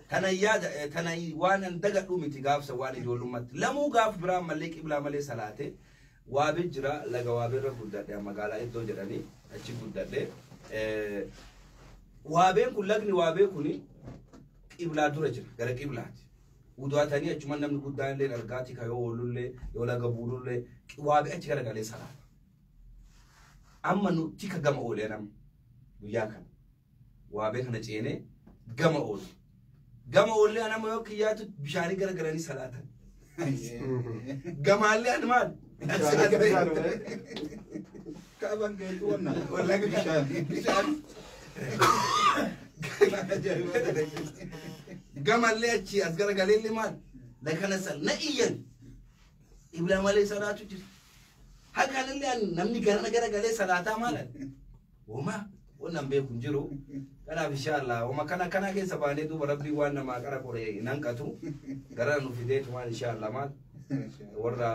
Tana yaada tana waan an dagadhu miti gaafsa waan ijoollummaatti. Lamuu gaaf biraa malee qiblaa malee salaate waabee jira laga waabeerra guddadhe magaalaa iddoo jedhanii achi guddadhe. Waabeen kun lagni waabee kuni qiblaa dura jira gara qiblaati. Udaatanii achuma namni guddaan illee argaati ka yoo oolullee yoo laga buulullee waabee achi garagalee salaata. Amma nu tika gama oolee nama guyyaa kana waabee kana ceenee gama oolu. Gama oollee anama yoo kiyyaatu bishaanii garagalanii salaatan. Gamaallee ani maal? Kaaban geetu wanna. Wallahi Bishaan. Bishaan. Gamallee achi as garagaleellee maal? Lakana san na iyyan. Iblaa malee salaatu jira. Hakanillee ani namni garana garagalee salaataa maalan? Woma wannan beeku hin jiru. Kanaaf inshallah woma kana kana keessa baanee duuba rabbii waan namaa qara qore hin hanqatu. Gara nu fideetu maal inshallah maal? Warra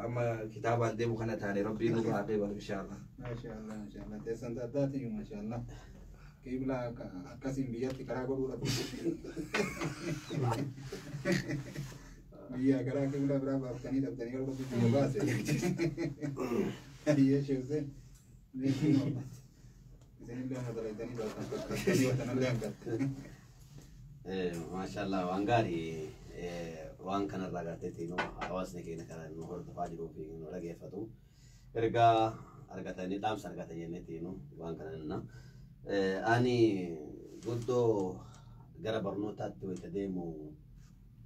amma kitaabaan deemu kana taane rabbii nurraa deeban inshallah. Maashaallah maashaallah teessan addaatiin maashaallah. Qiblaa akkasiin biyyatti karaa godhuudha. Biyya garaa kibla biraa baaftanii dhabdanii gara rabbi biyya baase. Ayyee Sheekh Hussein. Isinillee amma dalaydanii baatan fakkaatanii watanallee hanqatte. Maashaallah waan gaarii waan kanarraa garteetti hawaasni keenya kana nu hordofaa jiruu fi nu dhageeffatu ergaa argatanii dhaamsa argatan jennetti waan kana jenna. Ani guddoo gara barnootaatti wayita deemu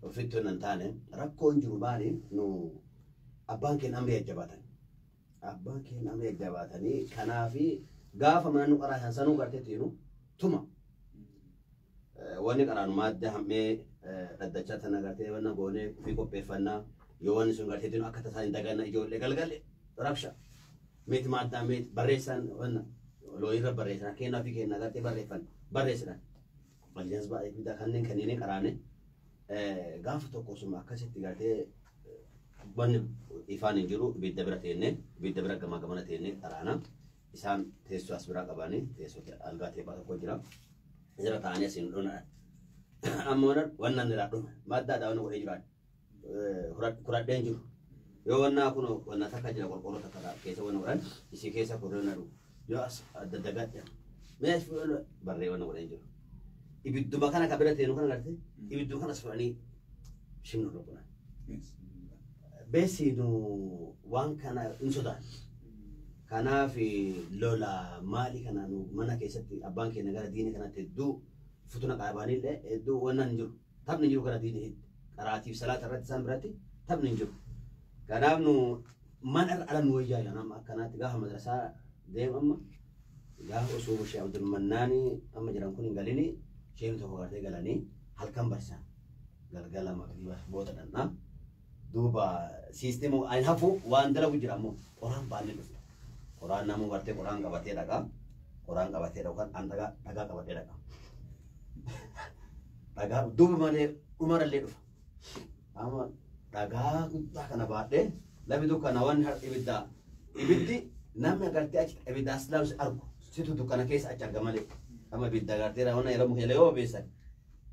ofitti hin taane rakkoon jiru maali nu abbaan keenya amrii jajjabaatan. Abbaan keenya amrii jajjabaatanii kanaafi gaafa mana nu qaraasan sanuu garteetti tuma. Wanni qaraanu maadda hammee dhaddachaa tana gartee wanna goonee fi qopheeffannaa yoo wanni sun gartee akka tasaa hin daganna ijoollee galgale rabsha meeti maaddaa meeti barreessan wanna looyirra barreessan kennaa fi kennaa gartee barreeffan barreessan baljaas baay'ee guddaa kanneen kanneen qaraane gaafa tokko suma akkasitti gartee wanni ifaan hin jiru ibidda bira teenne ibidda bira gamaa gamana teenne qaraana isaan teessoo as biraa qabanii teessoo algaa teephaa tokko jira. Jira taa'anii asiin dhuna ammoo wannan irraa dhume madda addaa wanna godhee jiraan kuradheen jiru yoo wannaa kun wanna takka jira qorqorroo takka keessa wanna godhan isii keessa kurree na dhugu yoo as adda dagadhe mee as fuudhan barree wanna godheen jiru ibidduma kana ka bira teenu kana garte ibidduma kana as fudhanii shimnu dhugunan beesi nu waan kana hin sodaan. Kanaaf lola maali kana nu mana keessatti abbaan keenya gara diinii kanatti hedduu futuna qabaanillee hedduu wannan hin jiru. Taphni hin jiru gara diinii qaraatiif salaata irratti isaan biratti taphni hin jiru. Kanaaf nu mana irra ala nu wayyaa jiran amma akkanaatti gaafa madrasaa deemu amma gaafa osoo Sheekh Abdulmannaani amma jiran kun hin galini isheen tokko gartee galanii halkan barsiisan galgala magriba booda dhannaa duuba siisteemu ani hafu waan dalagu jira ammoo qoraan baannee dhufna. Qoraan namuu gartee qoraan qabatee dhaqa. Qoraan qabatee dhaqu an dhagaa qabatee dhaqa. Dhagaa duuba malee dhumarallee dhufa. Amma dhagaa guddaa kana baadhee lafi dukkana wanni har ibiddaa ibiddi namni agartee achi ibidda as laamsi argu situ dukkana keessa achi arga malee. Amma ibidda agartee raawwanna yeroo muka yoo beessan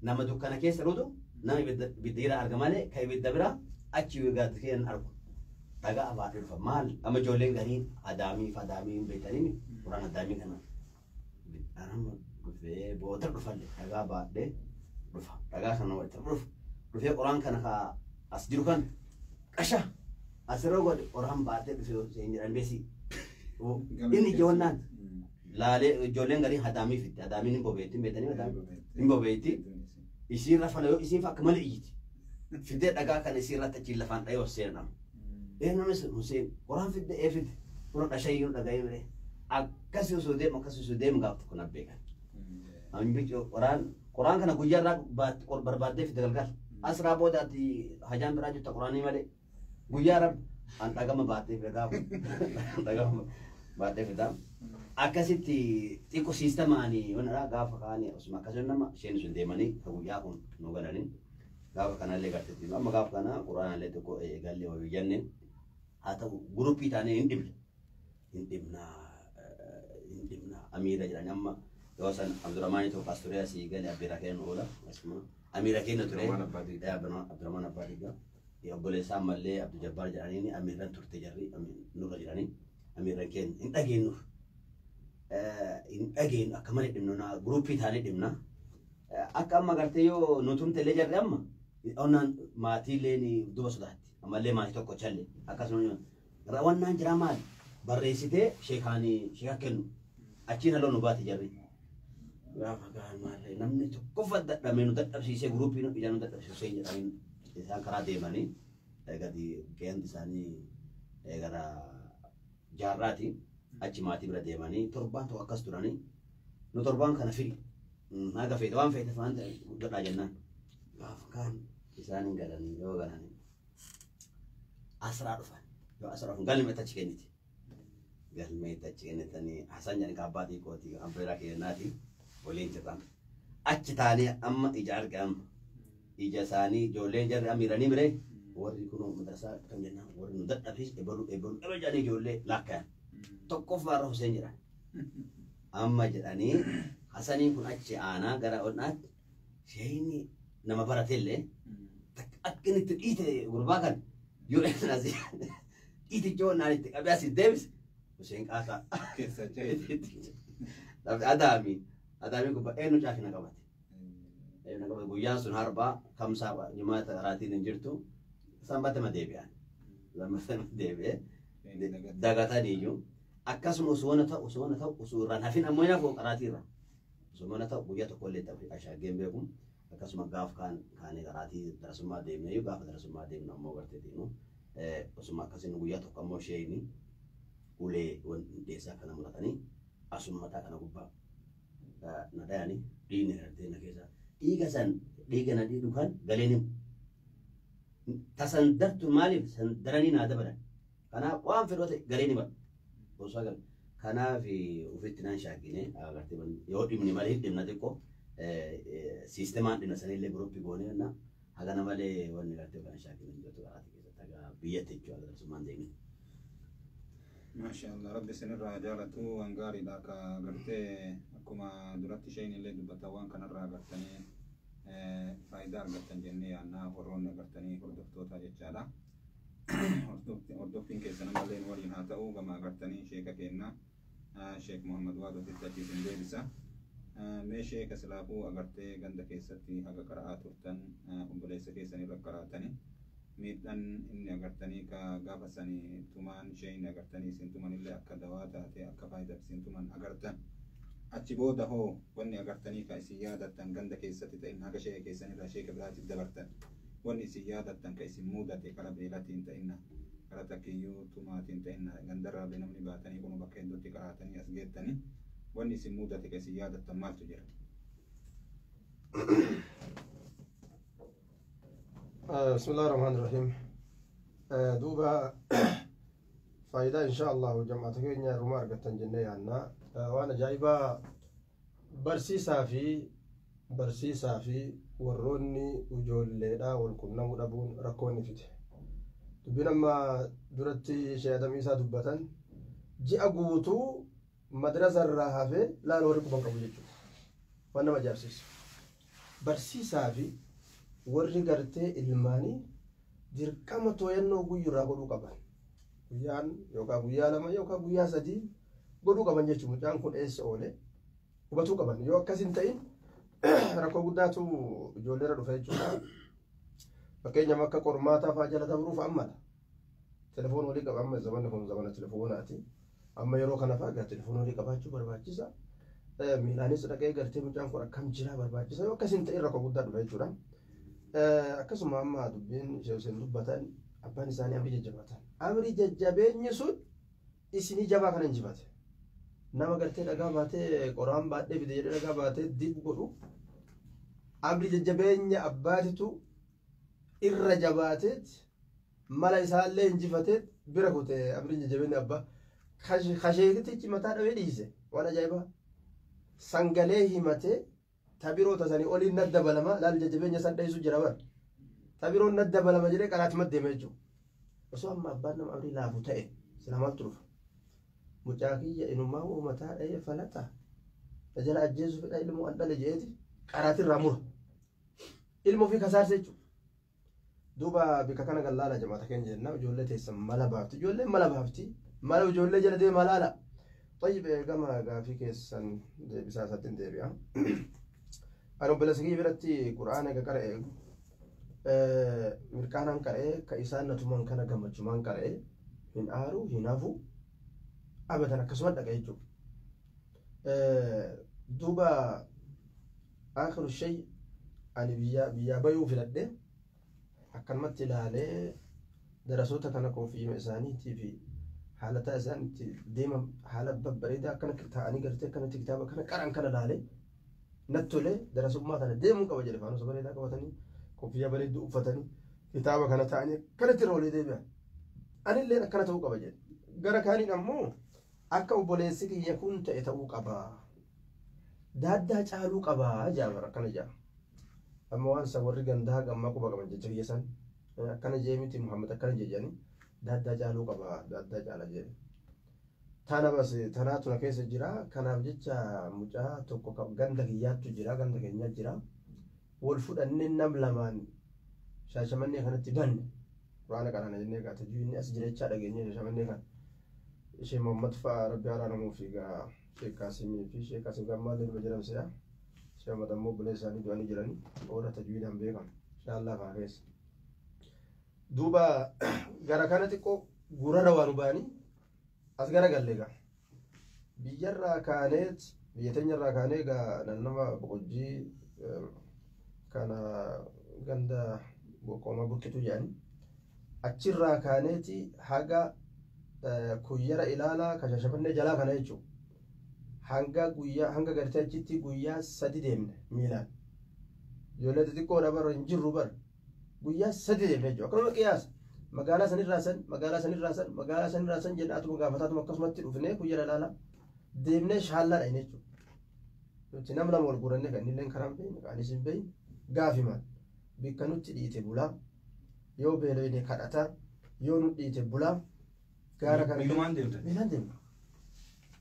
nama dukkana keessa ruutu nama ibidda jira arga malee ka ibidda bira achi gaaddi hin argu. Dhagaa baadhee dhufa maal amma ijoolleen gariin adaamii fi adaamii hin beekanii qoraan adaamii kana amma dhufee booda dhufalle dhagaa baadhee dhufa dhagaa kana walitti dhufa dhufee qoraan kana ka as jiru kan qasha asirra godhe qoraan baadhee dhufee seen jedhan beesi inni ijoollaan laalee ijoolleen gariin adaamii fitte adaamiin hin bobeetti hin beekanii adaamii hin bobeetti isiin rafa yoo isiin akka malee iyyiti fiddee dhagaa kana isiin irratti achiin lafaan dhahee ol seenan. Namni Hussein qoraan fidde ee fidde kun dhashayyuu dhaga'ee bire akkasii osoo deemu akkasii osoo deemu gaaf tokko na beekan. Ambichi qoraan kana guyyaa irraa barbaaddee fidde galgal asraa booda ati hajaan biraa jirta qoraanii malee guyyaa irraa an dhagama baattee fida gaafa dhagama baattee fida. Akkasitti xiqqoo siistamaanii wanadha gaafa kaanii osuma akkasii nama isheen sun deemanii ka guyyaa kun nu galanii gaafa kanallee garteetti amma gaafa kana qoraanallee tokko eegallee wayii jennee haa ta'u guruppii taanee hin dhibne hin dhibna hin dhibna amiira jedhani amma yoo san Abdurrahmaanii tokko as ture asii galee abbeeraa kennu oola asuma amiira kenna ture Abdurrahmaan Abbaa Diigaa obboleessaa ammallee Abdul Jabbaar jedhaniini amiirran turte jarri nurra jedhanii amiirran kenna hin dhageenyuuf hin dhageenyu akka malee dhibnu guruppii taanee dhibna akka amma gartee yoo nutumte illee jarri amma onnaan maatiilee duba sodaatti ammallee maatii tokko challe akkasuma wannaan jira maal barreessitee sheekaanii sheeka kennu achiin haloo nu baate jarri. Gaafa gaan maal namni tokko dadhabee nu dadhabsiisee guruppii nu ijaan nu dadhabsiisee jedhanii isaan karaa deemanii gadi qeensi isaanii gara jaarraati achi maatii bira deemanii torbaan tokko akkas turanii nu torbaan kana firi haga feete waan feete waan godhaa jennaan. Gaafa kaan isaan hin galanii yoo galanii asraa dhufan yoo asraa dhufan galme achi kenniti galme achi kennitanii Hasan jedhan abbaa xiqqooti abbeeraa kennaati waliin jirran achi taanee amma ija arge amma ija isaanii ijoolleen jarri amiiranii miree warri kun madrasaa kam jennaan warri nu dadhabsiis ebalu ebalu ebalu jedhanii ijoollee laakkayan tokkoffaa irra Hussein jedhan amma jedhanii Hasaniin kun achi aanaa gara onnaatti sheeyni nama baratellee Akka inni itti dhiite gurbaa kan yoo inni asii dhiitichoo naan itti qabee asii deebise Hussein Qaasaa. Keessa jee. Adaami adaami gubbaa eenyu caafi na qabate. Eenyu na qabate guyyaan sun harbaa kamsaa jimaata karaatiin hin jirtu sanbatama deebi'an. Sanbatama deebi'ee dagataniiyyuu akkasuma osoo na ta'u osoo na ta'u osoo irraan hafin ammoo hin hafu karaatiirra. Osoo na ta'u guyyaa tokko illee ta'u ashaageen beeku akkasuma gaaf kaan kaanii karaatii darasummaa deemne gaafa darasummaa deemnu ammoo gartee deemu osuma akkasiin guyyaa tokko ammoo isheen ulee dheessaa kana muratanii asuma mataa kana gubbaa na dhayanii dhiigni gartee na keessa dhiiga san dhiiga na dhiigu kan galeen himu. Tasan dartu maaliif san daranii naa dabalan. Kanaaf waan fedhoo ta'e galeen hima. Osoo agarre. Kanaaf ofitti naan shaakine agartee yoo dhimni malee dhimna xiqqoo siistemaan dhimna sanillee guruppii goonee jenna. Hagana malee wanni gartee kan shaakine hin jirtu karaatti keessatti haga biyyatti jechuudha darasummaan deemne. Maasha Allah rabbi isinirraa jaalatu waan gaariidha akka gartee akkuma duratti isheen illee dubbatan waan kanarraa agartanii faayidaa argattan jennee yaannaa warroonni agartanii hordoftoota jechaadha. Hordoftiin keessan ammallee nu waliin haa ta'u gama agartanii sheeka keenna Sheek Muhammad Waadotitti achi isin deebisa. Mee sheeka silaafuu agartee ganda keessatti haga qara'aa turtan obboleessa keessanirra qaraatanii miidhaan inni agartanii ka gaafa sanii tumaan ishee inni agartanii isin tuman illee akka dawaa taate akka faayidaaf isin tuman agartan. Achi booda hoo wanni agartanii ka isin yaadattan ganda keessatti ta'in haga sheeka keessanirraa sheeka biraatiif dabartan. Wanni isin yaadattan ka isin mudate kara beelatiin ta'inna kara takkiyyuu tumaatiin ta'inna gandarraa namni baatanii kun bakka hedduutti qaraatanii as geettanii wanni isin mudate ka isin yaadattan maaltu jira? بسم الله الرحمن الرحيم دوبا فايدة إن شاء الله جماعة كينيا رما أرغتن جنة يانا وأنا جايبة برسيسا في برسيسا في warroonni ijoolleedha wal qunnamuu dhabuun rakkoo inni fide. Dubbiin amma duratti ishee adamii isaa dubbatan ji'a guutuu madrasa irraa hafee laala warri quban qabu jechuudha. Waan nama ajaa'ibsiisu. Barsiisaa fi warri gartee ilmaanii dirqama tooyannoo guyyurraa godhuu qaban. Guyyaan yookaan guyyaa lama yookaan guyyaa sadii godhuu qaban jechuudha. Mucaan kun eessa oole hubatuu qaban. Yoo akkas hin ta'in rakkoo guddaatu ijoolleerra dhufa jechuudha. Fakkeenyaaf akka qormaataa fa'aa jala dabruuf ammadha. Telefoon walii qaba amma zamanni kun zamana telefoonaati. Amma yeroo kana fa'aa telefoon walii qabaachuu barbaachisa. Miilaanis dhaqee gartee mucaan kun akkam jira barbaachisa. Yoo akkas hin ta'in rakkoo guddaa dhufa jechuudha. Akkasuma amma dubbiin isheen dubbatan abbaan isaanii amrii jajjabaatan. Amrii jajjabeenyi sun isinii jabaa kana injifate. Nama gartee dhagaa baatee qoraan baadhee fide jedhee dhagaa baatee dib godhu amri jajjabeenya abbaatitu irra jabaateet mala isaallee injifateet bira kute amri jajjabeenya abbaa kasheekitichi mataa dhabee dhiise waan ajaa'ibaa sangalee himatee tabiroo tasanii oliin nadda balama laal jajjabeenya san dheessu jira bar tabiroon nadda balama jedhee qaraati maddeema jechuudha osoo amma abbaan nama amrii laafu ta'e sila maaltu dhufa mucaa kiyya inumaa hoo mataa dhahee falata jala ajjeesu fedha ilmoo an dhale jeeti qaraatirraa mura ilmoo fi kasaarse jechuudha. Duuba bika kana gallaala jamaata keenya jenna ijoollee teessan mala baafti ijoolleen mala baafti mala ijoollee jala deemaa laala. Tayyib gama gaafii keessan deebisaa isaatti hin deebi'a. Ani obboleessa kiyya biratti quraana eega qara'e mirqaanaan qara'e ka isaan na tuman kana gammachumaan qara'e hin aaru hin hafu abadan akkasuma dhaqa jechuudha. Duuba akhiru shay ani biyyaa bayuu filadhe akkanumatti ilaalee darasoota kana koofiyima isaaniitii fi haalataa isaan itti deeman haala babbareedaa akkana taa'anii gartee akkanatti kitaaba kana qaran kana ilaalee natti tolee darasummaa kana deemuu qaba jedhe faanusa bareedaa qabatanii koofiyyaa bareedduu uffatanii kitaaba kana taa'anii akkanatti irra olii deebi'an. Anilleen akkana ta'uu qaba jedhe. Gara kaaniin ammoo akka obboleessi kiyya kun ta'e ta'uu qaba. Daaddaa caaluu qaba jaamar akkana jaama. Amma waan isa warri gandaa gammaa quba qaban jecha kiyya san akkana jee miti Muhammad akkana jee jedhanii daaddaa caaluu qaba daaddaa caala jedhe. Tana bas tanaatu na keessa jira kanaaf jecha mucaa tokko ganda kiyyaattu jira ganda keenyaa jira wal fudhannee nam lamaan Shaashamannee kanatti banne quraana qaraana jennee gaa tajwiinni as jirechaa dhageenye Shaashamannee kana. Ishee Muhammad fa'a Rabbi haaraa fi gaa Sheek Kaasimii fi Sheek Kaasim Gammaallee numa jedhamse'a. Sheek Ahmad ammoo obboleessa isaanii du'anii jiranii warra tajwiidhaan beekamu. Shaallaa fa'aa keessa. Duuba gara kana xiqqoo gurara waan ba'anii as gara galle gaa. Biyyarraa kaaneet biyya teenyarraa kaanee gaa naannama Boqojjii kana ganda boqoma burqituu jedhanii achirraa kaaneeti haga kuyyara ilaalaa ka Shaashamannee jalaa kana jechuudha. Hanga guyyaa hanga gartee achitti guyyaa 3 deemne miilaan. Ijoollee xixiqqoodha bara hin jirru bara. Guyyaa 3 deemne jechuudha. Akkanuma qiyaasa. Magaalaa sanirraa san magaalaa sanirraa san magaalaa sanirraa san jedhaatuma gaafataatuma akkasumatti dhufnee kuyyara ilaalaa deemnee shaallaa dhayne jechuudha. Nuti nam lama wal guurannee kan innilleen karaa hin beekne kan anis hin beekne gaafimaan bikka nutti dhiite bulaa yoo beeloyne kadhataa yoo nu dhiite bulaa gaara kana Miilumaan deemtan? Miilaan deemna.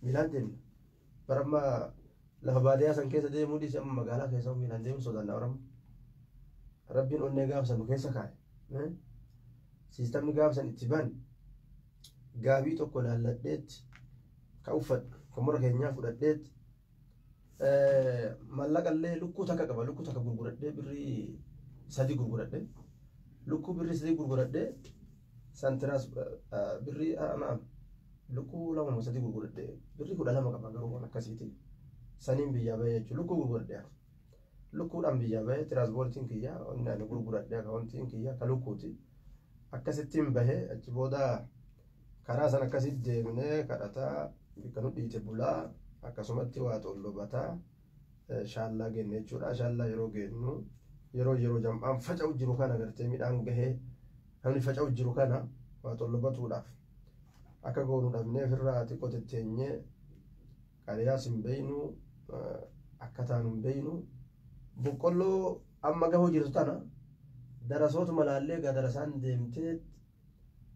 Miilaan deemna. Bara amma lafa baadiyyaa san keessa deemuu dhiise amma magaalaa keessa miilaan deemuu sodaanna Oromoo. Rabbiin onnee gaafa san nu keessa kaa'e. Siistamni gaafa san itti ban gaabii tokko laalladheetti ka uffadhu ka mura keenyaa fudhadheetti mallaqa illee lukkuu takka qaba lukkuu takka gurguradhee birrii 3 gurguradhee lukkuu birrii 3 gurguradhee santiraas birrii naam lukkuu 2 moo 3 gurguradhee birrii 12 qaba garuu waan akkasiiti saniin biyyaa bahee jechuudha lukkuu gurguradhee lukkuudhaan biyyaa bahee tiraanspoortiin kiyya inni ani gurguradhee akaawuntiin kiyya ka lukkuuti akkasittiin bahee achi booda karaa san akkasitti deemnee kadhataa bikka nu dhiite bulaa akkasumatti waa xollobataa shaallaa genne jechuudha. Shaallaa yeroo geennu yeroo jam'aan faca'u jiru kana gartee midhaan gahee namni faca'u jiru kana waa xollobatuudhaaf akka goonu dhabnee ofirraa xiqqoo tetteenyee qariyaas hin beeynu akka taanu hin beeynu boqqolloo amma gahuu jirtu tana darasootuma laallee gaa darasaan deemtee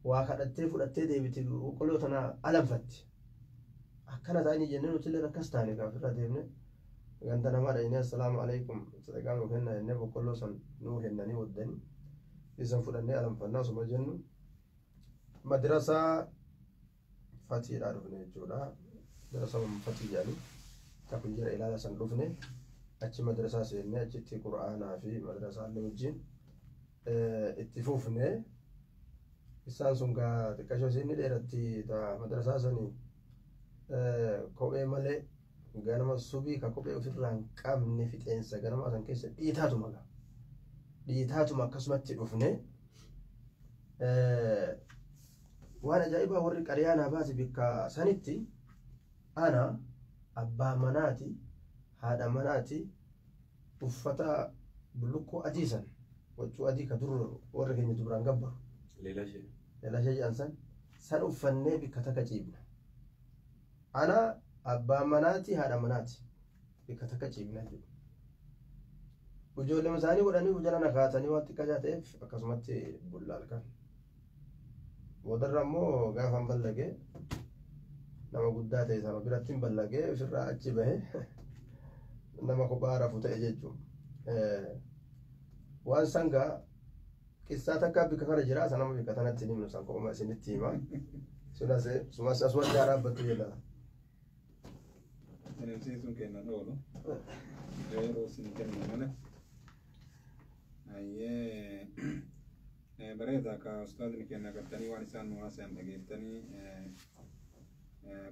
waa kadhattee fudhattee deebite boqqolloo tana alanfatti. Akkana ta'anii jennee nuti illee akkas taane gaa ofirraa deemne ganda namaa dhaqnee assalaamu alaikum sadaqaa nuu kennaa jennee boqqolloo san nuu kennanii waddanii isan fudhannee alanfannaa osuma jennu madrasaa Fatiidhaa dhufne jechuudha. Madrasaa Fatii jedhanii takku jira ilaala san dhufne achi madrasaa seennee achitti qura'aanaa fi madrasaa illee wajjin itti fufne. Isaan sun gaa xiqqashoo isiin ni dheeratti madrasaa sanii kophee malee ganama subii ka kophee ofirraa hin qabne fixeensa ganama san keessa dhiitaatuma gaa dhiitaatuma akkasumatti dhufne. Waan ajaa'ibaa warri qariyaa naa baase bikka sanitti ana abbaa manaati haadha manaati uffata bullukkoo adii san waccuu adii ka dur warri keenya dubraan gabbaru. Leelashee. Leelashee jedhan san uffannee bikka takka ciibna. Ana abbaa manaati haadha manaati bikka takka ciibna jechuudha. Ijoollee isaanii godhanii jala na kaatanii waan xiqqaa ta'eef akkasumatti bulla halkan. Boodarra immoo gaafa hin ballagee nama guddaa ta'e sana biratti hin ballagee ofirraa achi bahe nama kophaa rafu ta'e jechuudha. Waan sangaa qissaa takka bikka kana jira sanama bikka tanatti hin himnu san kophaa isinitti hima. Sumas asuma dhaabbattu jedha. Adeemsisuun kennan oolu. Yeroo isin kennu malee. Ayyee bareeda ka ustaazni kenna gartanii waan isaan nu haasayan dhageettanii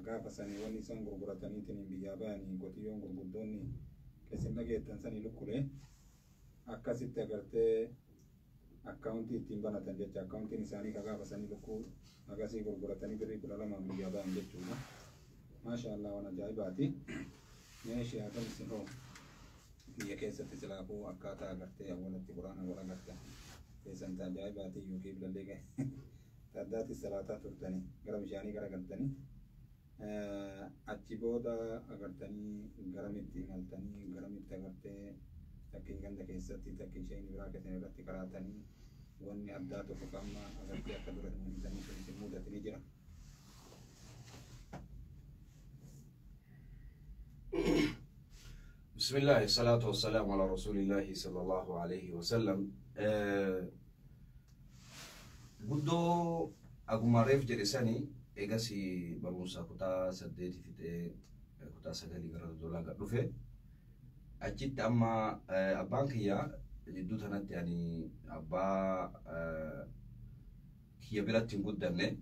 gaafa sanii wanni isaan gurgurataniitiin biyyaa bayanii qotiyyoon gurguddoonni isin dhageettan sanii lukkulee akkasitti agartee akkaawuntii ittiin banatan jecha akkaawuntiin isaanii ka gaafa sanii lukkuu agasii gurguratanii birrii 12 biyyaa bayan jechuudha. Maasha Allah waan ajaa'ibaati. Meeshii haa ta'u isin hoo biyya keessatti silaafuu akkaataa agartee awwalatti quraana wal agartan keessan ajaa'ibaati yookiin bilallee gahe addaatti salaataa turtanii gara bishaanii gara galtanii achi booda agartanii garamitti imaltanii garamitti agartee takkii ganda keessatti takkii isheen biraa keessan irratti karaatanii wanni addaa tokko amma agartee akka dura himtanii sun isin mudatanii jira. بسم الله الصلاة والسلام على رسول الله صلى الله عليه وسلم. Guddoo akkuma reef jedhe sanii eegas barumsa kutaa 8 fixee kutaa 9 gara Dodolaa gad dhufe. Achitti amma abbaan kiyya jidduu tanatti ani abbaa kiyya biratti hin guddanne.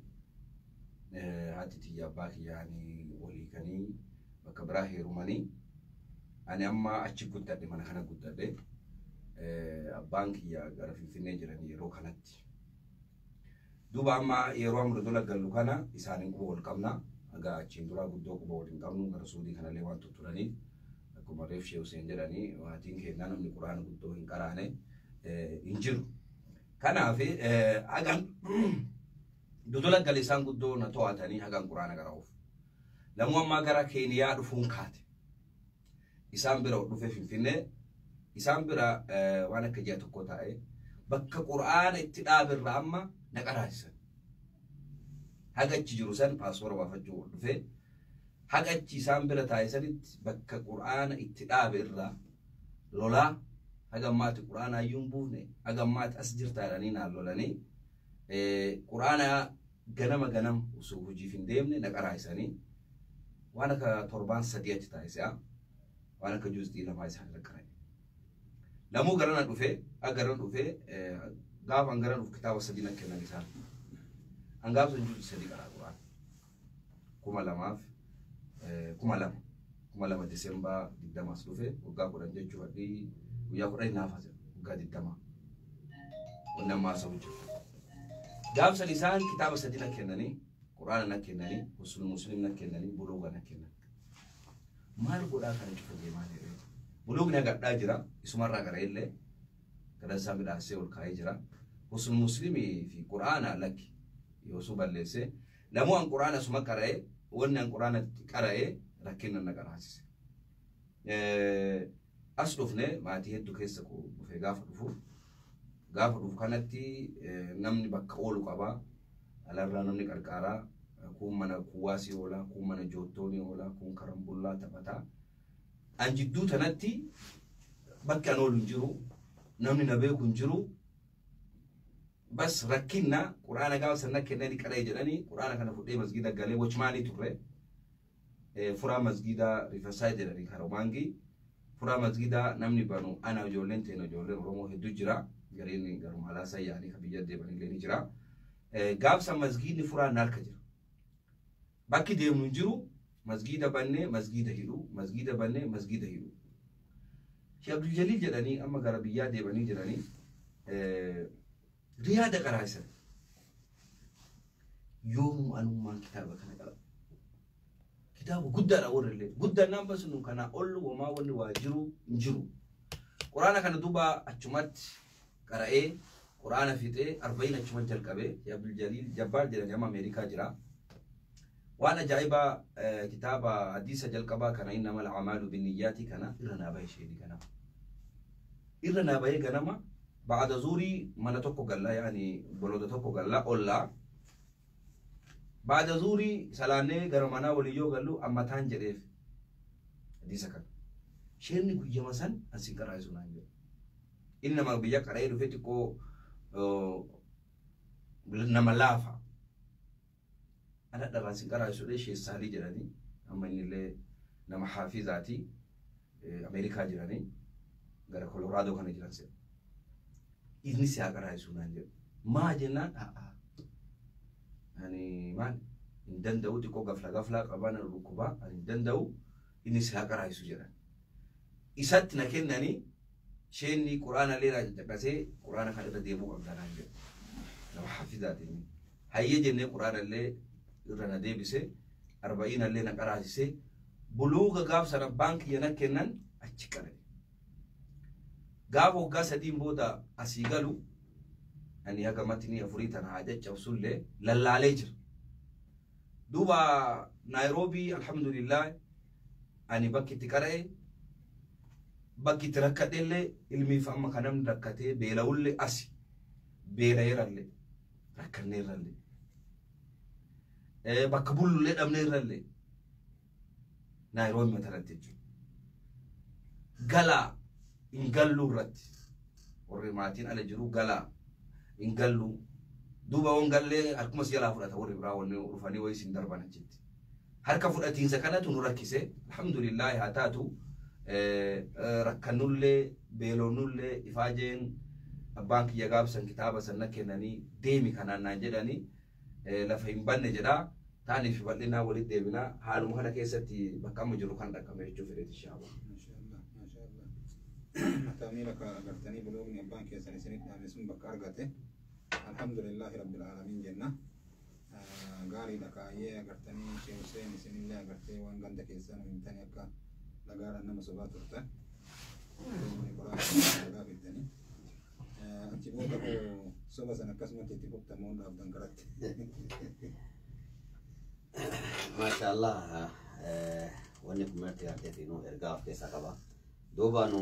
Haati tiyya abbaa kiyya ani walii kanii bakka biraa heerumanii ani amma achi guddadhe, mana kana guddadhe. Abbaan kiyya gara Finfinnee jiran yeroo kanatti. Duuba amma yeroo amma Dodola gallu kana isaaniin quba wal qabna. Egaa achiin duraa guddoo quba wal hin qabnu, gara Suudii kanallee waan tutturaniif akkuma reef Shee Hussein jedhanii maatiin keenyaa namni quraana guddoo hin qaraane hin jiru. Kanaaf hagan Dodola gale isaan guddoo na to'atanii hagan quraana qara'uuf. Lamuu ammaa gara Keeniyaa dhufuun kaate. Isaan bira dhufe Finfinnee, isaan bira waan akka ji'a tokko taa'e bakka quraana itti dhaabirra amma na qaraasisan. Haga achi jiru san paaspoora baafachuu dhufe, haga achi isaan bira taa'e sanitti bakka quraana itti dhaabe irraa lolaa haga ammaatti quraana iyyuu hin buufne, haga ammaatti as jirta jedhanii naan lolanii quraana ganama ganama osoo hojiif hin deemne na qaraasisanii waan akka torbaan 3 achi taa'e waan akka juuzii 2 isaan irra qara'e. Lamuu garana dhufe, garana dhufe, gaafa an garana dhufu kitaaba 3 na kennan isaan. An gaafa san juuzii 3 qaraa quraan. 2000 Diseembaa 20 as dhufe, waggaa 10 jechuu fadhii guyyaa 10 naaf hafe waggaa 20. Wanni ammaa haasa'u jiru. Gaafa san isaan kitaaba 3 na kennanii, quraana na kennanii, Husnul Muslim na kennanii, buluuga na kennan. Maal godhaa kana cufa deemaa jedhee. Buluugni hagadhaa jira, isumarraa gara illee gadansaa midhaasee ol kaa'ee jira. Husnul Muslimii fi quraana lakki yoosuu balleessee lamuu an quraana suma qara'ee, wanni an quraana qara'ee rakkina na qaraasise. As dhufne maatii hedduu keessa dhufee gaafa dhufu kanatti namni bakka oolu qaba. Alarraa namni qarqaaraa, kun mana kuwaasii oola, kun mana joottoonii oola, kun karambullaa taphataa. An jidduu tanatti bakki an oolu hin jiru, namni na beeku hin jiru. Bas rakkinna quraana gaafa sana kennanii qara'ee jedhanii quraana kana fudhee masgiida galee wachmaanii turre. Furaa masgiida Rifasaay jedhanii Karomaangii. Furaa masgiida namni banu ana ijoolleen ta'e ijoolleen Oromoo hedduu jira. Gariin garuma alaasaa yaa'anii kan biyya deemanillee ni jira. Gaafsa masgiidni furaan harka jira. Bakki deemnu hin jiru, masgiida bannee masgiida hidhu, masgiida bannee masgiida hidhu. Sheekh Abdul Jaliil jedhanii amma gara biyyaa deemanii jiranii riyaada qaraasan. Yoomuu anummaan kitaaba kana qaba. Kitaaba guddaadha warri illee. Guddaan naan basnu kana ol wamaa wanni waa jiru hin jiru. Quraana kana duuba achumatti qara'ee quraana fixee 40 achumatti jalqabee Sheekh Abdul Jaliil Jabbaar jedhanii amma Ameerikaa jira. Waan ajaa'ibaa kitaaba hadiisa jalqabaa kana innamal a'maalu binniyyaati kana irra naa bahe sheedii ganama. Irra naa bahee ganama ba'ada zuurii mana tokko gallaa yaani boloda tokko gallaa ollaa. Ba'ada zuurii salaannee gara manaa walii yoo gallu ammataan jedheef hadiisa kana. Sheerni guyyama san asiin qaraa'isu naan jedhu. Inni nama biyya qara'ee dhufe xiqqoo nama laafa. Ana dharraa siin qaraa'isu dha sheessaalii jedhanii amma innillee nama haafizaati Ameerikaa jiranii gara Koloraadoo kana jiran se'a. Inni si haa qaraa'isu naan jedhu. Maa jennaan ani maal hin danda'u xiqqoo gafla gaflaa qabaa na dhukkubaa ani hin danda'u inni si haa qaraa'isu jedhan. Isatti na kennanii sheenni quraana illee naa caccaqasee quraana kana irra deemuu qabda naan jedhu. Nama haafizaati inni. Hayyee jennee quraana illee irra na deebise, 40 illee na qaraasise, buluuga gaaf sana abbaan kiyya na kennan achi qara'e. Gaafa waggaa 3 booda asii galu ani haga matni 4 tana haa caccabsullee lallaalee jira. Duuba Naayiroobii alhamdulillah ani bakki itti qara'e bakki itti rakkadhellee ilmiif amma kan namni rakkatee beela'ullee asi beela'eerallee rakkanneerrallee bakka bullullee dhabneerrallee Naayiroobii matarratti jechuudha. Galaa hin galluu irratti warri maatiin ala jiru galaa hin galluu Duuba wangallee harkuma si jalaa fudhata warri biraa wanni dhufanii wayii sin darban achitti. Harka fudhatiinsa kanatu nu rakkise. Alhamdulillaahi haa taatu rakkannullee beelonnullee ifaajeen abbaan kiyya gaafsan kitaaba san na kennanii deemi kanaan naan jedhanii lafa hin banne jedhaa. Taaniif bal'inaa walitti deebinaa haaluma kana keessatti bakka amma jiru kan dhaqqame jechuu fedheeti inshaallah. Maashaallah, maashaallah. Mataa miila ka agartanii buluugni abbaan keessan isinitti dhaame sun bakka argate. Alhamdulillahi rabbil aalamiin jenna. Gaariidha kaayyee agartanii Sheekh Hussein isinillee agartee waan ganda keessaa nu himtanii akka dhagaadhaan nama sobaa turtan. Quraana fiddanii. Achi booda hoo soba sana akkasumatti itti fuftamuun dhaabdan karatti. Maashaallah, wanni kun marti garteetiin ergaa of keessaa qaba. Duuba nu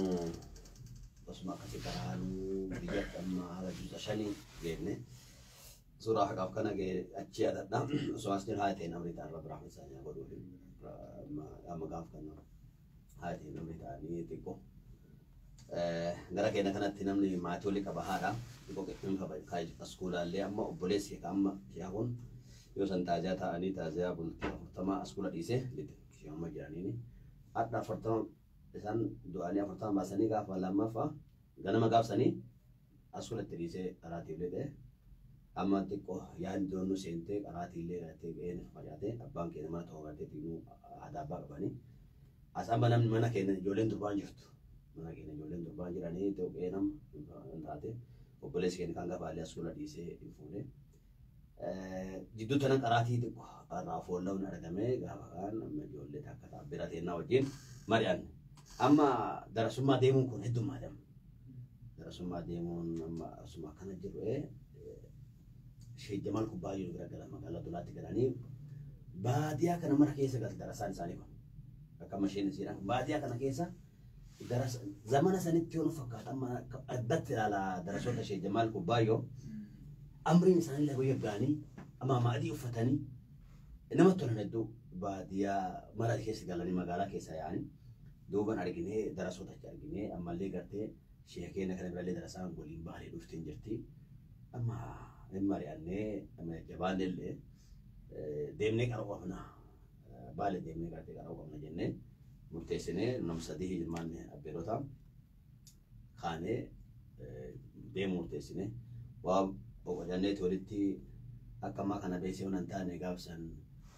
osuma akkasii karaanuu biyyatti amma haala juusa shanii geenne. Suuraa haqaaf kana achi yaadadha. Osoo as jiru haala ta'een amrii ta'an rabbi rahmat isaanii haa godhuufi. Amma gaaf kana haala ta'een amrii ta'anii xiqqoo. Gara keenya kanatti namni maatii olii qaba haadha. Xiqqoo qixxuun qaba askuulaallee amma obboleessi amma ishee kun yoo san taaziyaa ta'anii taaziyaa bultii 40 askuula dhiisee lixe ishee amma jiraniini. Hadha 40 isaan du'anii 40 baasanii gaafa lammaffaa ganama gaafsanii askuulatti dhiisee karaatiif lixe. Amma xiqqoo yaadni doonuu seentee karaatiillee gartee ga'een facaatee abbaan keenya mana tokko gartee xinnoo aadaa abbaa qabanii. As amma namni mana keenya ijoolleen durbaan jirtu. Mana keenya ijoolleen durbaan jiranii ta'u nama hin taate obboleessi keenya kan gafaallee askuula dhiisee hin fuune. Jidduu tana qaraatii xiqqoo irraa foolla'uun argame gaafa kaan amma ijoollee takka ta'a bira teennaa wajjin mari'anne. Amma darasummaa deemuun kun heddummaadha. Darasummaa deemuun amma asuma akkana jiru Sheekh Jamal Kubbaayyoo bira galan magaalaa Dolaatti galanii baadiyyaa kana mara keessa galte darasaan isaanii kun. Akka amma isheen isiidhaan baadiyyaa kana keessa zamana sanitti yoo nu fakkaata amma addatti ilaala darasoota Sheekh Jamal Kubbaayyoo amriin isaanii lafa ga'anii amma maadii uffatanii namatti tolan hedduu baadiyyaa mara keessa galanii magaalaa keessa yaa'anii duuban arginee darasoota achi arginee ammallee gartee sheekeena kana birallee darasaan waliin baalee dhufteen jirti. Amma hin mari'annee amma jajjabaannellee deemnee qaroo qabna baale deemnee gartee qaroo qabna jennee murteessinee nam sadii ilmaan abbeerota kaanee deemuu murteessinee waa boqotanneeti walitti akka ammaa kana beeksee hin taane gaafsan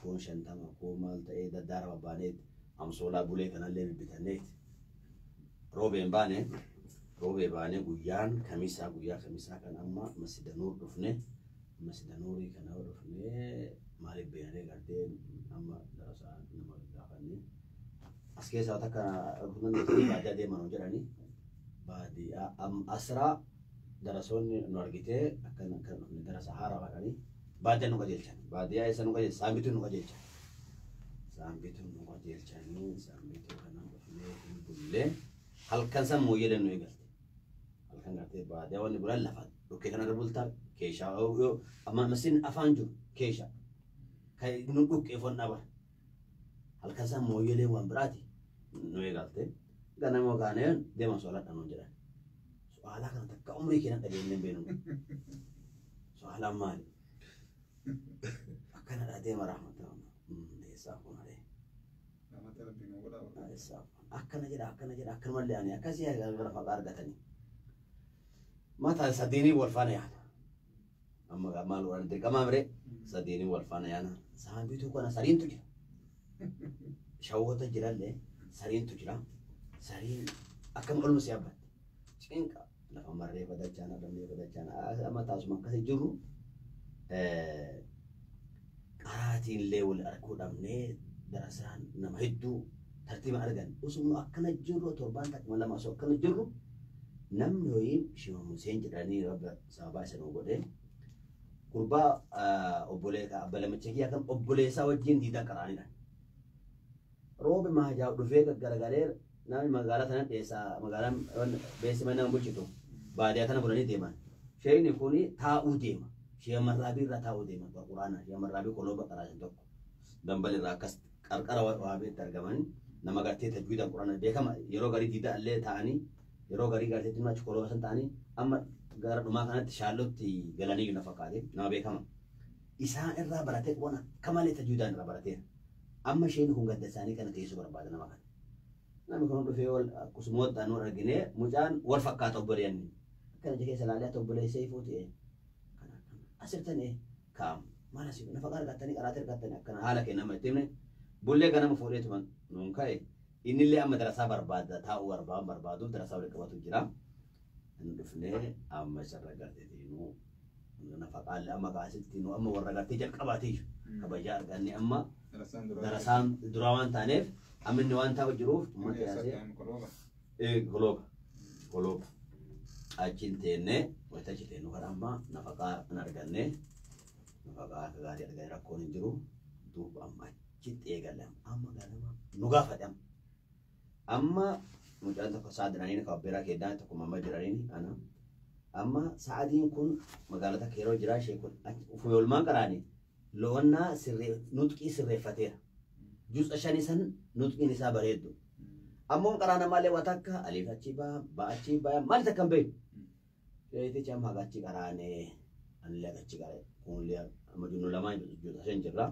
kuun 50 kuun maal ta'ee daddaara babbaaneet amsoolaa bulee kanallee bibbitanneet roobeen baane roobee baane guyyaan kamisaa guyyaa kamisaa kan amma masjida Nuur dhufne masjida Nuurii kana dhufne maaliif beenaree gartee amma darasaa nama gaafanne as keessaa takka baadiyyaa deeman jedhanii baadiyyaa asraa darasoonni nu argitee akkana akkana dhufne darasa haaraa dhaqanii baadiyyaa nu qajeelchan baadiyyaa eessa nu qajeelchan saambituu nu qajeelchan saambituu nu qajeelchanii saambituu kana dhufnee hin bullee halkan san mooyyeleen nu eegalte halkan gartee baadiyyaa wanni bulan lafa dhukkee kana irra bultaa keeshaa yoo amma masin afaan jiru keeshaa kan nu dhukkee foon dhaba halkan san mooyyelee waan biraati nu eegalte ganama kaaneen deeman soolaadha nuun jedhan. So'aalaa kana takka umrii keenya dhageenyee hin beeknu. So'aalaan maali? Akkanadha deema rahmata. Eessaa kun haree. Rahmata rabbii nu godhaa. Eessaa kun akkana jedha akkana jedha akkanumallee ani akkasii gara faqaa argatanii. Mata sadeenii wal faana yaana. Amma maal godhan dirqamaa mire sadeenii wal faana yaana. Saambituu kana sariintu jira. Shawwoota jirallee sariintu jira. Sariin akkam olma si yaabbatte. Cinqa lafa marree fadachaan adamnee fadachaan amma taasuma akkasii jirru qaraatiillee wal arguu dhabnee darasaan nama hedduu tartiiba argan osuma akkana jirru torbaan takka lama osoo akkana jirru namni ho'iin Shima Museen jedhanii rabba sababaa isa nu godhee gurbaa obboleessa abba lamicha kiyyaa kan obboleessaa wajjin diidaa qaraanidha. Roobi maajaa dhufee gaggaragalee namni magaalaa tana dheessaa magaalaan beeksisa mana bulchitu baadiyyaa tana bulanii deeman. Sheekni kun taa'uu deema. Shee Marraabii irraa taa'uu deema. Quraana Shee Marraabii kolooba qaraasan tokko. Dambal irraa akkas qarqara waabeetti argaman nama gartee tajwiida quraana beekama yeroo garii diidaa illee taa'anii yeroo garii gartee dhimma achi kolooba san ta'anii amma Gara dhumaa kanatti shaallotti galanii na fakkaate nama beekama. Isaan irraa baratee waan akka malee tajuudaan irraa barateera. Amma isheen kun gadda isaanii kana teessoo barbaada nama kana. Namni kun dhufee wal akkasuma waddaa nu argine mucaan wal fakkaata obboleeyyanni. Akkana ija keessa ilaalee ati obboleessa ifuu ta'e. Kana asirtan kaam maal asii nafa argattanii qaraatee argattanii akkana haala kee nama itti himne bullee ganama fuudheetuma nuun ka'e innillee amma darasaa barbaada taa'uu barbaaduuf darasaa waliin qabatu jira. Inni dhufnee amma isarra garteetiinuu nafaqaallee amma kaasitti nu amma warra gartee jalqabaatiif kabajaa arganne amma darasaan duraa waan taaneef amma inni waan taa'u jiruuf uummata yaasee golooba golooba achiin teennee wayita achi teennu kana amma nafaqaa hin arganne nafaqaa akka gaarii arganne rakkoon hin jiru duuba amma achitti eegalle amma ganama nu gaafate amma amma mucaan tokko sa'a jedhaniin kabbeeraa keeddaa tokko mamma jedhaniin ana amma sa'aatiin kun magaalota takka yeroo jira ishee kun ufuma olmaan qaraani lo'onnaa sirree nutqii sirreeffateera. Juusa shanii san nutqiin isaa bareeddu. Ammoo qaraana malee waan takka aliif achi ba'a ba'a achi ba'a maal takka hin beeku. Sheetichi amma haga achi qaraanee anillee haga achi qaree kunillee amma junnu lamaan juusa shan jirra.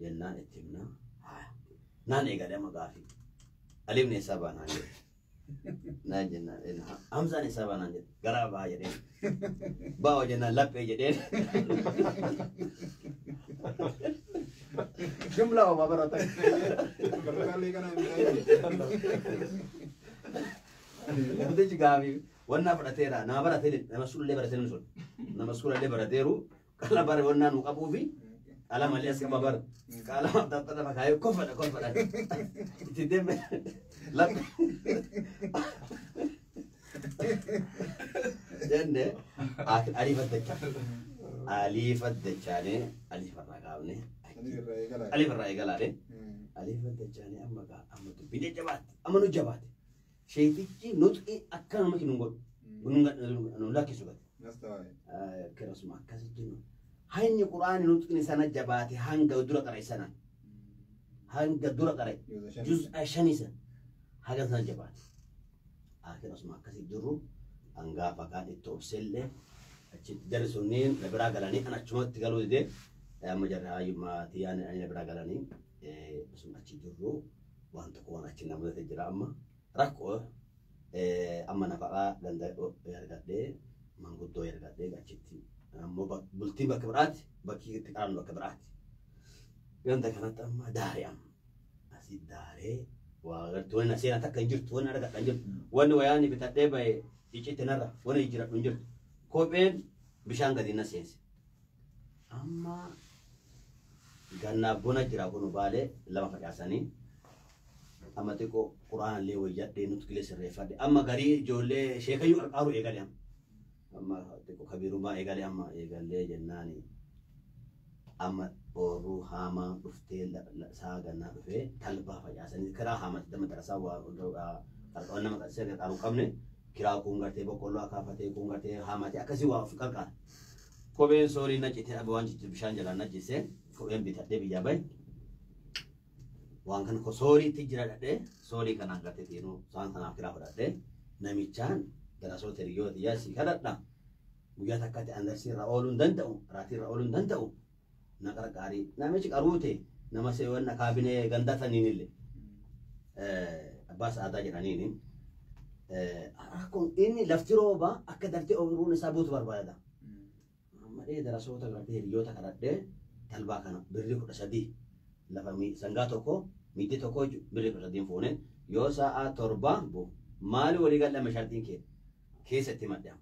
Jennaan itti himna. Naan eegale amma gaafii. Aliifni eessaa ba'a naan jedhe. Naan jennaan Hamzaan eessaa ba'a naan jedhe garaa ba'a jedheen. Ba'a jennaan laphee jedheen. Jumla homaa baratan. Namtichi gaafii wannaa fudhateera nama baratee nama suulallee baratee namni sun nama suulallee barateeru qala bare wannaa nu qabuufi qalama illee as qaba bara qalama dabtara lafa kaayee kolfadha kolfadha itti deeme laphee jenne aliifaddachaa aliifaddachaanee aliifarraa kaafne aliifarraa eegalaadhe aliifaddachaanee amma gaa amma dubbiin jajjabaatti amma nu jabaate sheetichi nuti akka nama nu godhu nu lakkisu gate akkasuma akkasitti nu hayni quraani nuti sana jabaate hanga dura qara sana hanga dura qara juz'a shanii sana haga sana jabaate akkasuma akkasi jirru hangaafa kaan itti obsellee achi jarri sunniin na biraa galanii an achumatti galuu didee amma jarri hayyummaa tiyyaan ani na biraa galanii sun achi jirru waan tokko waan achi na mudate jira amma rakkoo amma nafaqaa ganda argadhee manguddoo argadhee achitti ammoo bultiin bakka biraatti bakki itti qarannu bakka biraatti ganda kanatti amma daaree amma asii daaree waa agartuu wanni seenaa takka hin jirtu wanni argadha hin jirtu wanni wayaani bitadhee bahe icciitti narra wanni jijjiiradhu hin jirtu kopheen bishaan gadi na seense amma gannaa bona jira kun baalee lama facaasanii amma xiqqoo quraanallee wayyadhee nuti gilee sirreeffadhe amma garii ijoollee sheekayyuu qarqaaru eegale amma amma xiqqoo kabiirummaa eegale amma eegallee jennaani amma oorruu haamaa dhuftee saa gannaa dhufee talbaa facaasanii kiraa haamatti dama darasaa waa nama qarqaaru qabne kiraa kun gartee boqqolloo akaafatee kun gartee haamatee akkasii waa of qarqaara. Kopheen soorii na citee dhabe waan bishaan jalaan na cise kopheen bitadhee biyyaa bahe waan kana sooriitti jira dhadhee soorii kanaan gartee xiinuu saan kanaaf kiraa fudhadhee namichaan darasoota hiriyoota yaa si kadhadha guyyaa takkatti andarsii irra ooluu hin danda'u raatii irra ooluu hin danda'u na qarqaarii namichi qaruute nama seewanna kaabinee gandataniin illee abbaa sa'aadaa jedhaniini rakkoon inni lafti rooba akka dartee ooyiruun isaa buutu barbaada. Amma dhee darasoota gartee hiriyoota kadhadhee talbaa kana birrii 13 lafa sangaa tokko miidhee tokko birrii 13 fuune yoo sa'a 7 bu maali walii galame shartiin kee keessatti madda.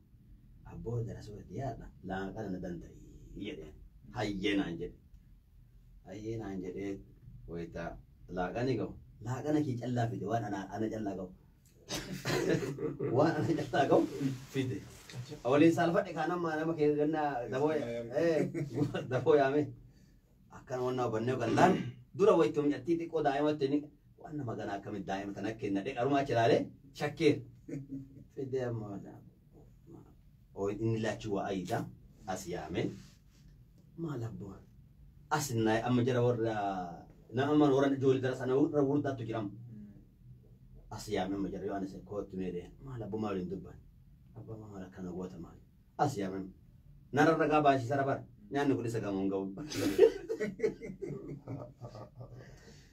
Abboo darasoota yaadha laaqana na danda'i jedheen hayyee naan jedhe. Hayyee naan jedhee wayita laaqani ga'u laaqana kee callaa fide waan ana callaa ga'u. Waan ana callaa ga'u fide. Waliin saalfadhe kaan amma nama kee ganna dafoo yaame akkana wannan hubannee gallaan dura wayituu mi'attii xiqqoo daa'imatti ni waan nama ganaa akkamitti daa'ima tana kenna dhee qarumaa achi ilaalee shakkeera. Fidee amma inni laachuu waa ayiidha as yaame maal abboo as naa amma jara warra nama amma warra ijoollee dara sana warra gurguddaatu jira as yaame amma jara yoo anis kootti meedee maal abboo maal waliin dubban Abbaa maal akkana goota maal? As yaaman. Narra ragaa baashiisara bara. Nyaanni kun isa gamoon ga'u.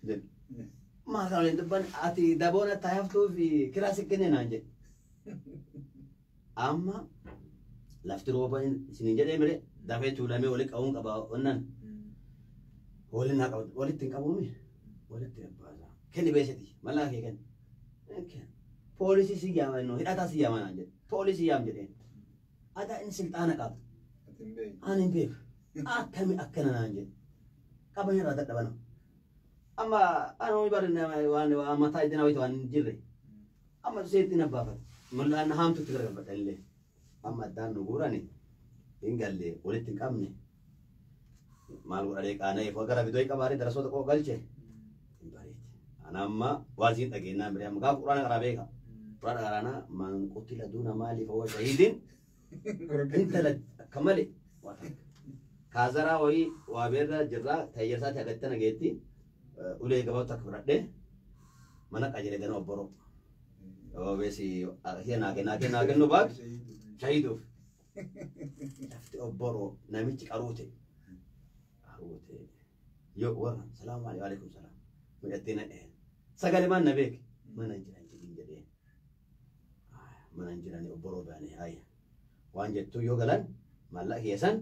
Jedhe. Maal kana waliin dubban ati daboon atta haftuu fi kiraa si kenne naan jedhe. Amma lafti rooba isiniin jedhee mire dafee tuulamee walitti qabuun qaba onnan. Waliin haa qabatu walitti hin qabuumi walitti abbaasa. Kenni beeseti mallaa kee kenni. Poolisii si yaama innoo hidhataa si yaama naan jedhe. Poolisii yaam jedheen. Adaa inni silxaana qaba. Ati hin beektu. Ani hin beeku. Akkami akkana naan jedhe. Qabanii irraa dadhabana. Amma anuu bari waan waan mataa iddina wayitu waan hin jirre. Amma seetti na baafata. Mul'aan haamtutti gargalfadha illee. Amma addaan nu guurani hin galle walitti hin qabne. Maal godhadhee qaana'eef gara bidoo qabaaree darasoota koo galche. Hin bareede. Ana amma waan siin dhageenyaan biree amma gaafa quraana karaa beeka. Quraana karaanaa man qutila duuna maaliif huwa shahiidin intala akka malee waa takka. Kaazaraa wayii waa beerra jirraa tayyarsaatti hagattana geetti ulee gabaabtu akka fudhadhee mana qajeele gana obboroo. Obeesi naa kennaa kennaa kennu baatu shahiiduuf. Lafti obboroo namichi qaruute. Qaruute. Yoo warra salaamu alaikum salaam. Midhattee na dhaheen. Sagalee maan na beeke mana hin jiran jedhin jedhee. Mana hin jiranii obboroo baane haaya. Waan jettuu yoo galan maallaqa keessan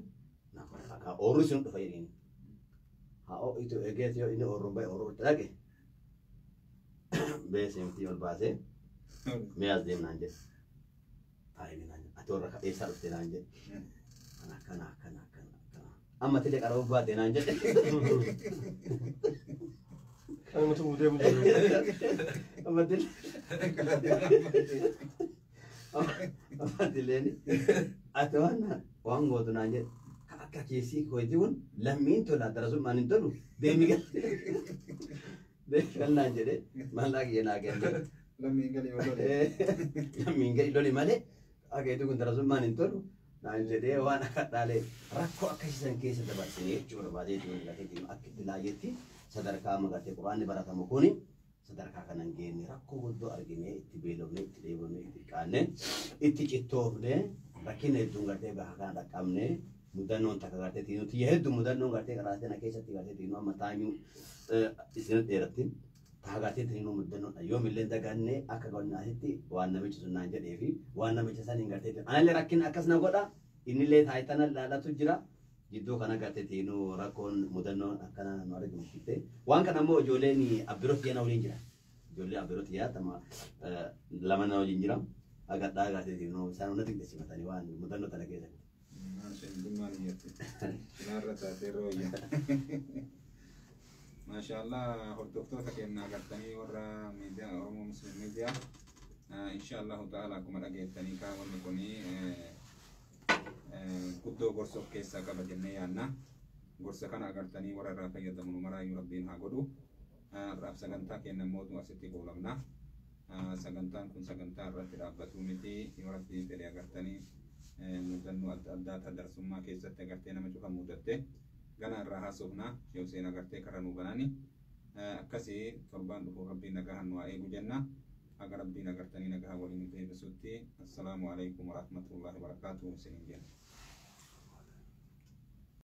nafa oorru isin dhufa jedheen. Haa oo'itu eegeet yoo inni oorruun bahe oorruu itti dhaqe. Beesimtii ol baasee mee as deem naan jedhe. Taa'ee naan jedhe. Ati warra eessaa dhufte naan jedhe. Ana akkana akkana akkana akkana. Amma tilee qaroo baate naan jedhe. Kanuma tumuu deemu jiru. Amma tilee. Amma tileen ati waan waan gootu naan jedhe. Ka akka keessii kooti kun lammiin tola darasummaan hin tolu deemi gal. Deemi gal naan jedhe mallaqa kiyya naa kenne. Lammiin galii yoo lole. Lammiin gadi loli malee akeetu kun darasummaan hin tolu naan jedhee waan akka dhaalee rakkoo akkasiisan keessa dabarsinee jechuu barbaadee jiru lafee akka itti laayyetti sadarkaa magartee quraanni baratamu kuni sadarkaa kana hin geenye rakkoo guddoo argine itti beelofne itti dheebonne itti qaanne itti cittoofne rakkina hedduun gartee bakka kana dhaqqabne mudannoon takka gartee tiinuu tiyya hedduu mudannoon gartee qaraatee na keessatti gartee tiinuu amma taanyuu isin dheeratti. Taagatee tiinuu mudannoon yoomillee daganne akka qonnaasitti waan namichi sun naan jedhee fi waan namicha saniin gartee anallee rakkina akkas na godha innillee taayitana laalatu jira jidduu kana gartee tiinuu rakkoon mudannoon akkana nu argamsiifte waan kana immoo ijoolleen abbiroo xiyyaa na waliin jira ijoollee abbiroo xiyyaa tama lama na waliin jira agadhaa gartee tiinuu isaan hunda xiqqeessifatanii waan mudannoo tana keessatti. Maal iyyatti. Ilaarra taatee rooyya. Maashaallah hordoftoota keenya agartanii warra miidiyaa Oromoo Muslim Miidiyaa inshaallahu ta'ala akkuma dhageettanii kaa wanni kuni guddoo gorsa of keessaa qaba jennee yaanna. Gorsa kana agartanii warra irraa fayyadamu nu maraayyuu rabbiin haa godhu. Har'aaf sagantaa keenya immoo asitti goolabna. Sagantaan kun sagantaa irratti dhaabbatu miti yoo rabbiin fedhe agartanii mudannoo adda addaa ta darsummaa keessatti agartee nama cufa mudatte. Gana irraa haasofna yoo seen agartee karaa nu banani akkasii torbaan dhufu rabbiin nagaa nu haa eegu jenna haga rabbiin agartanii nagaa waliin nu deebisutti assalaamu alaikum warahmatullahi wabarakaatuhu isiniin jenna.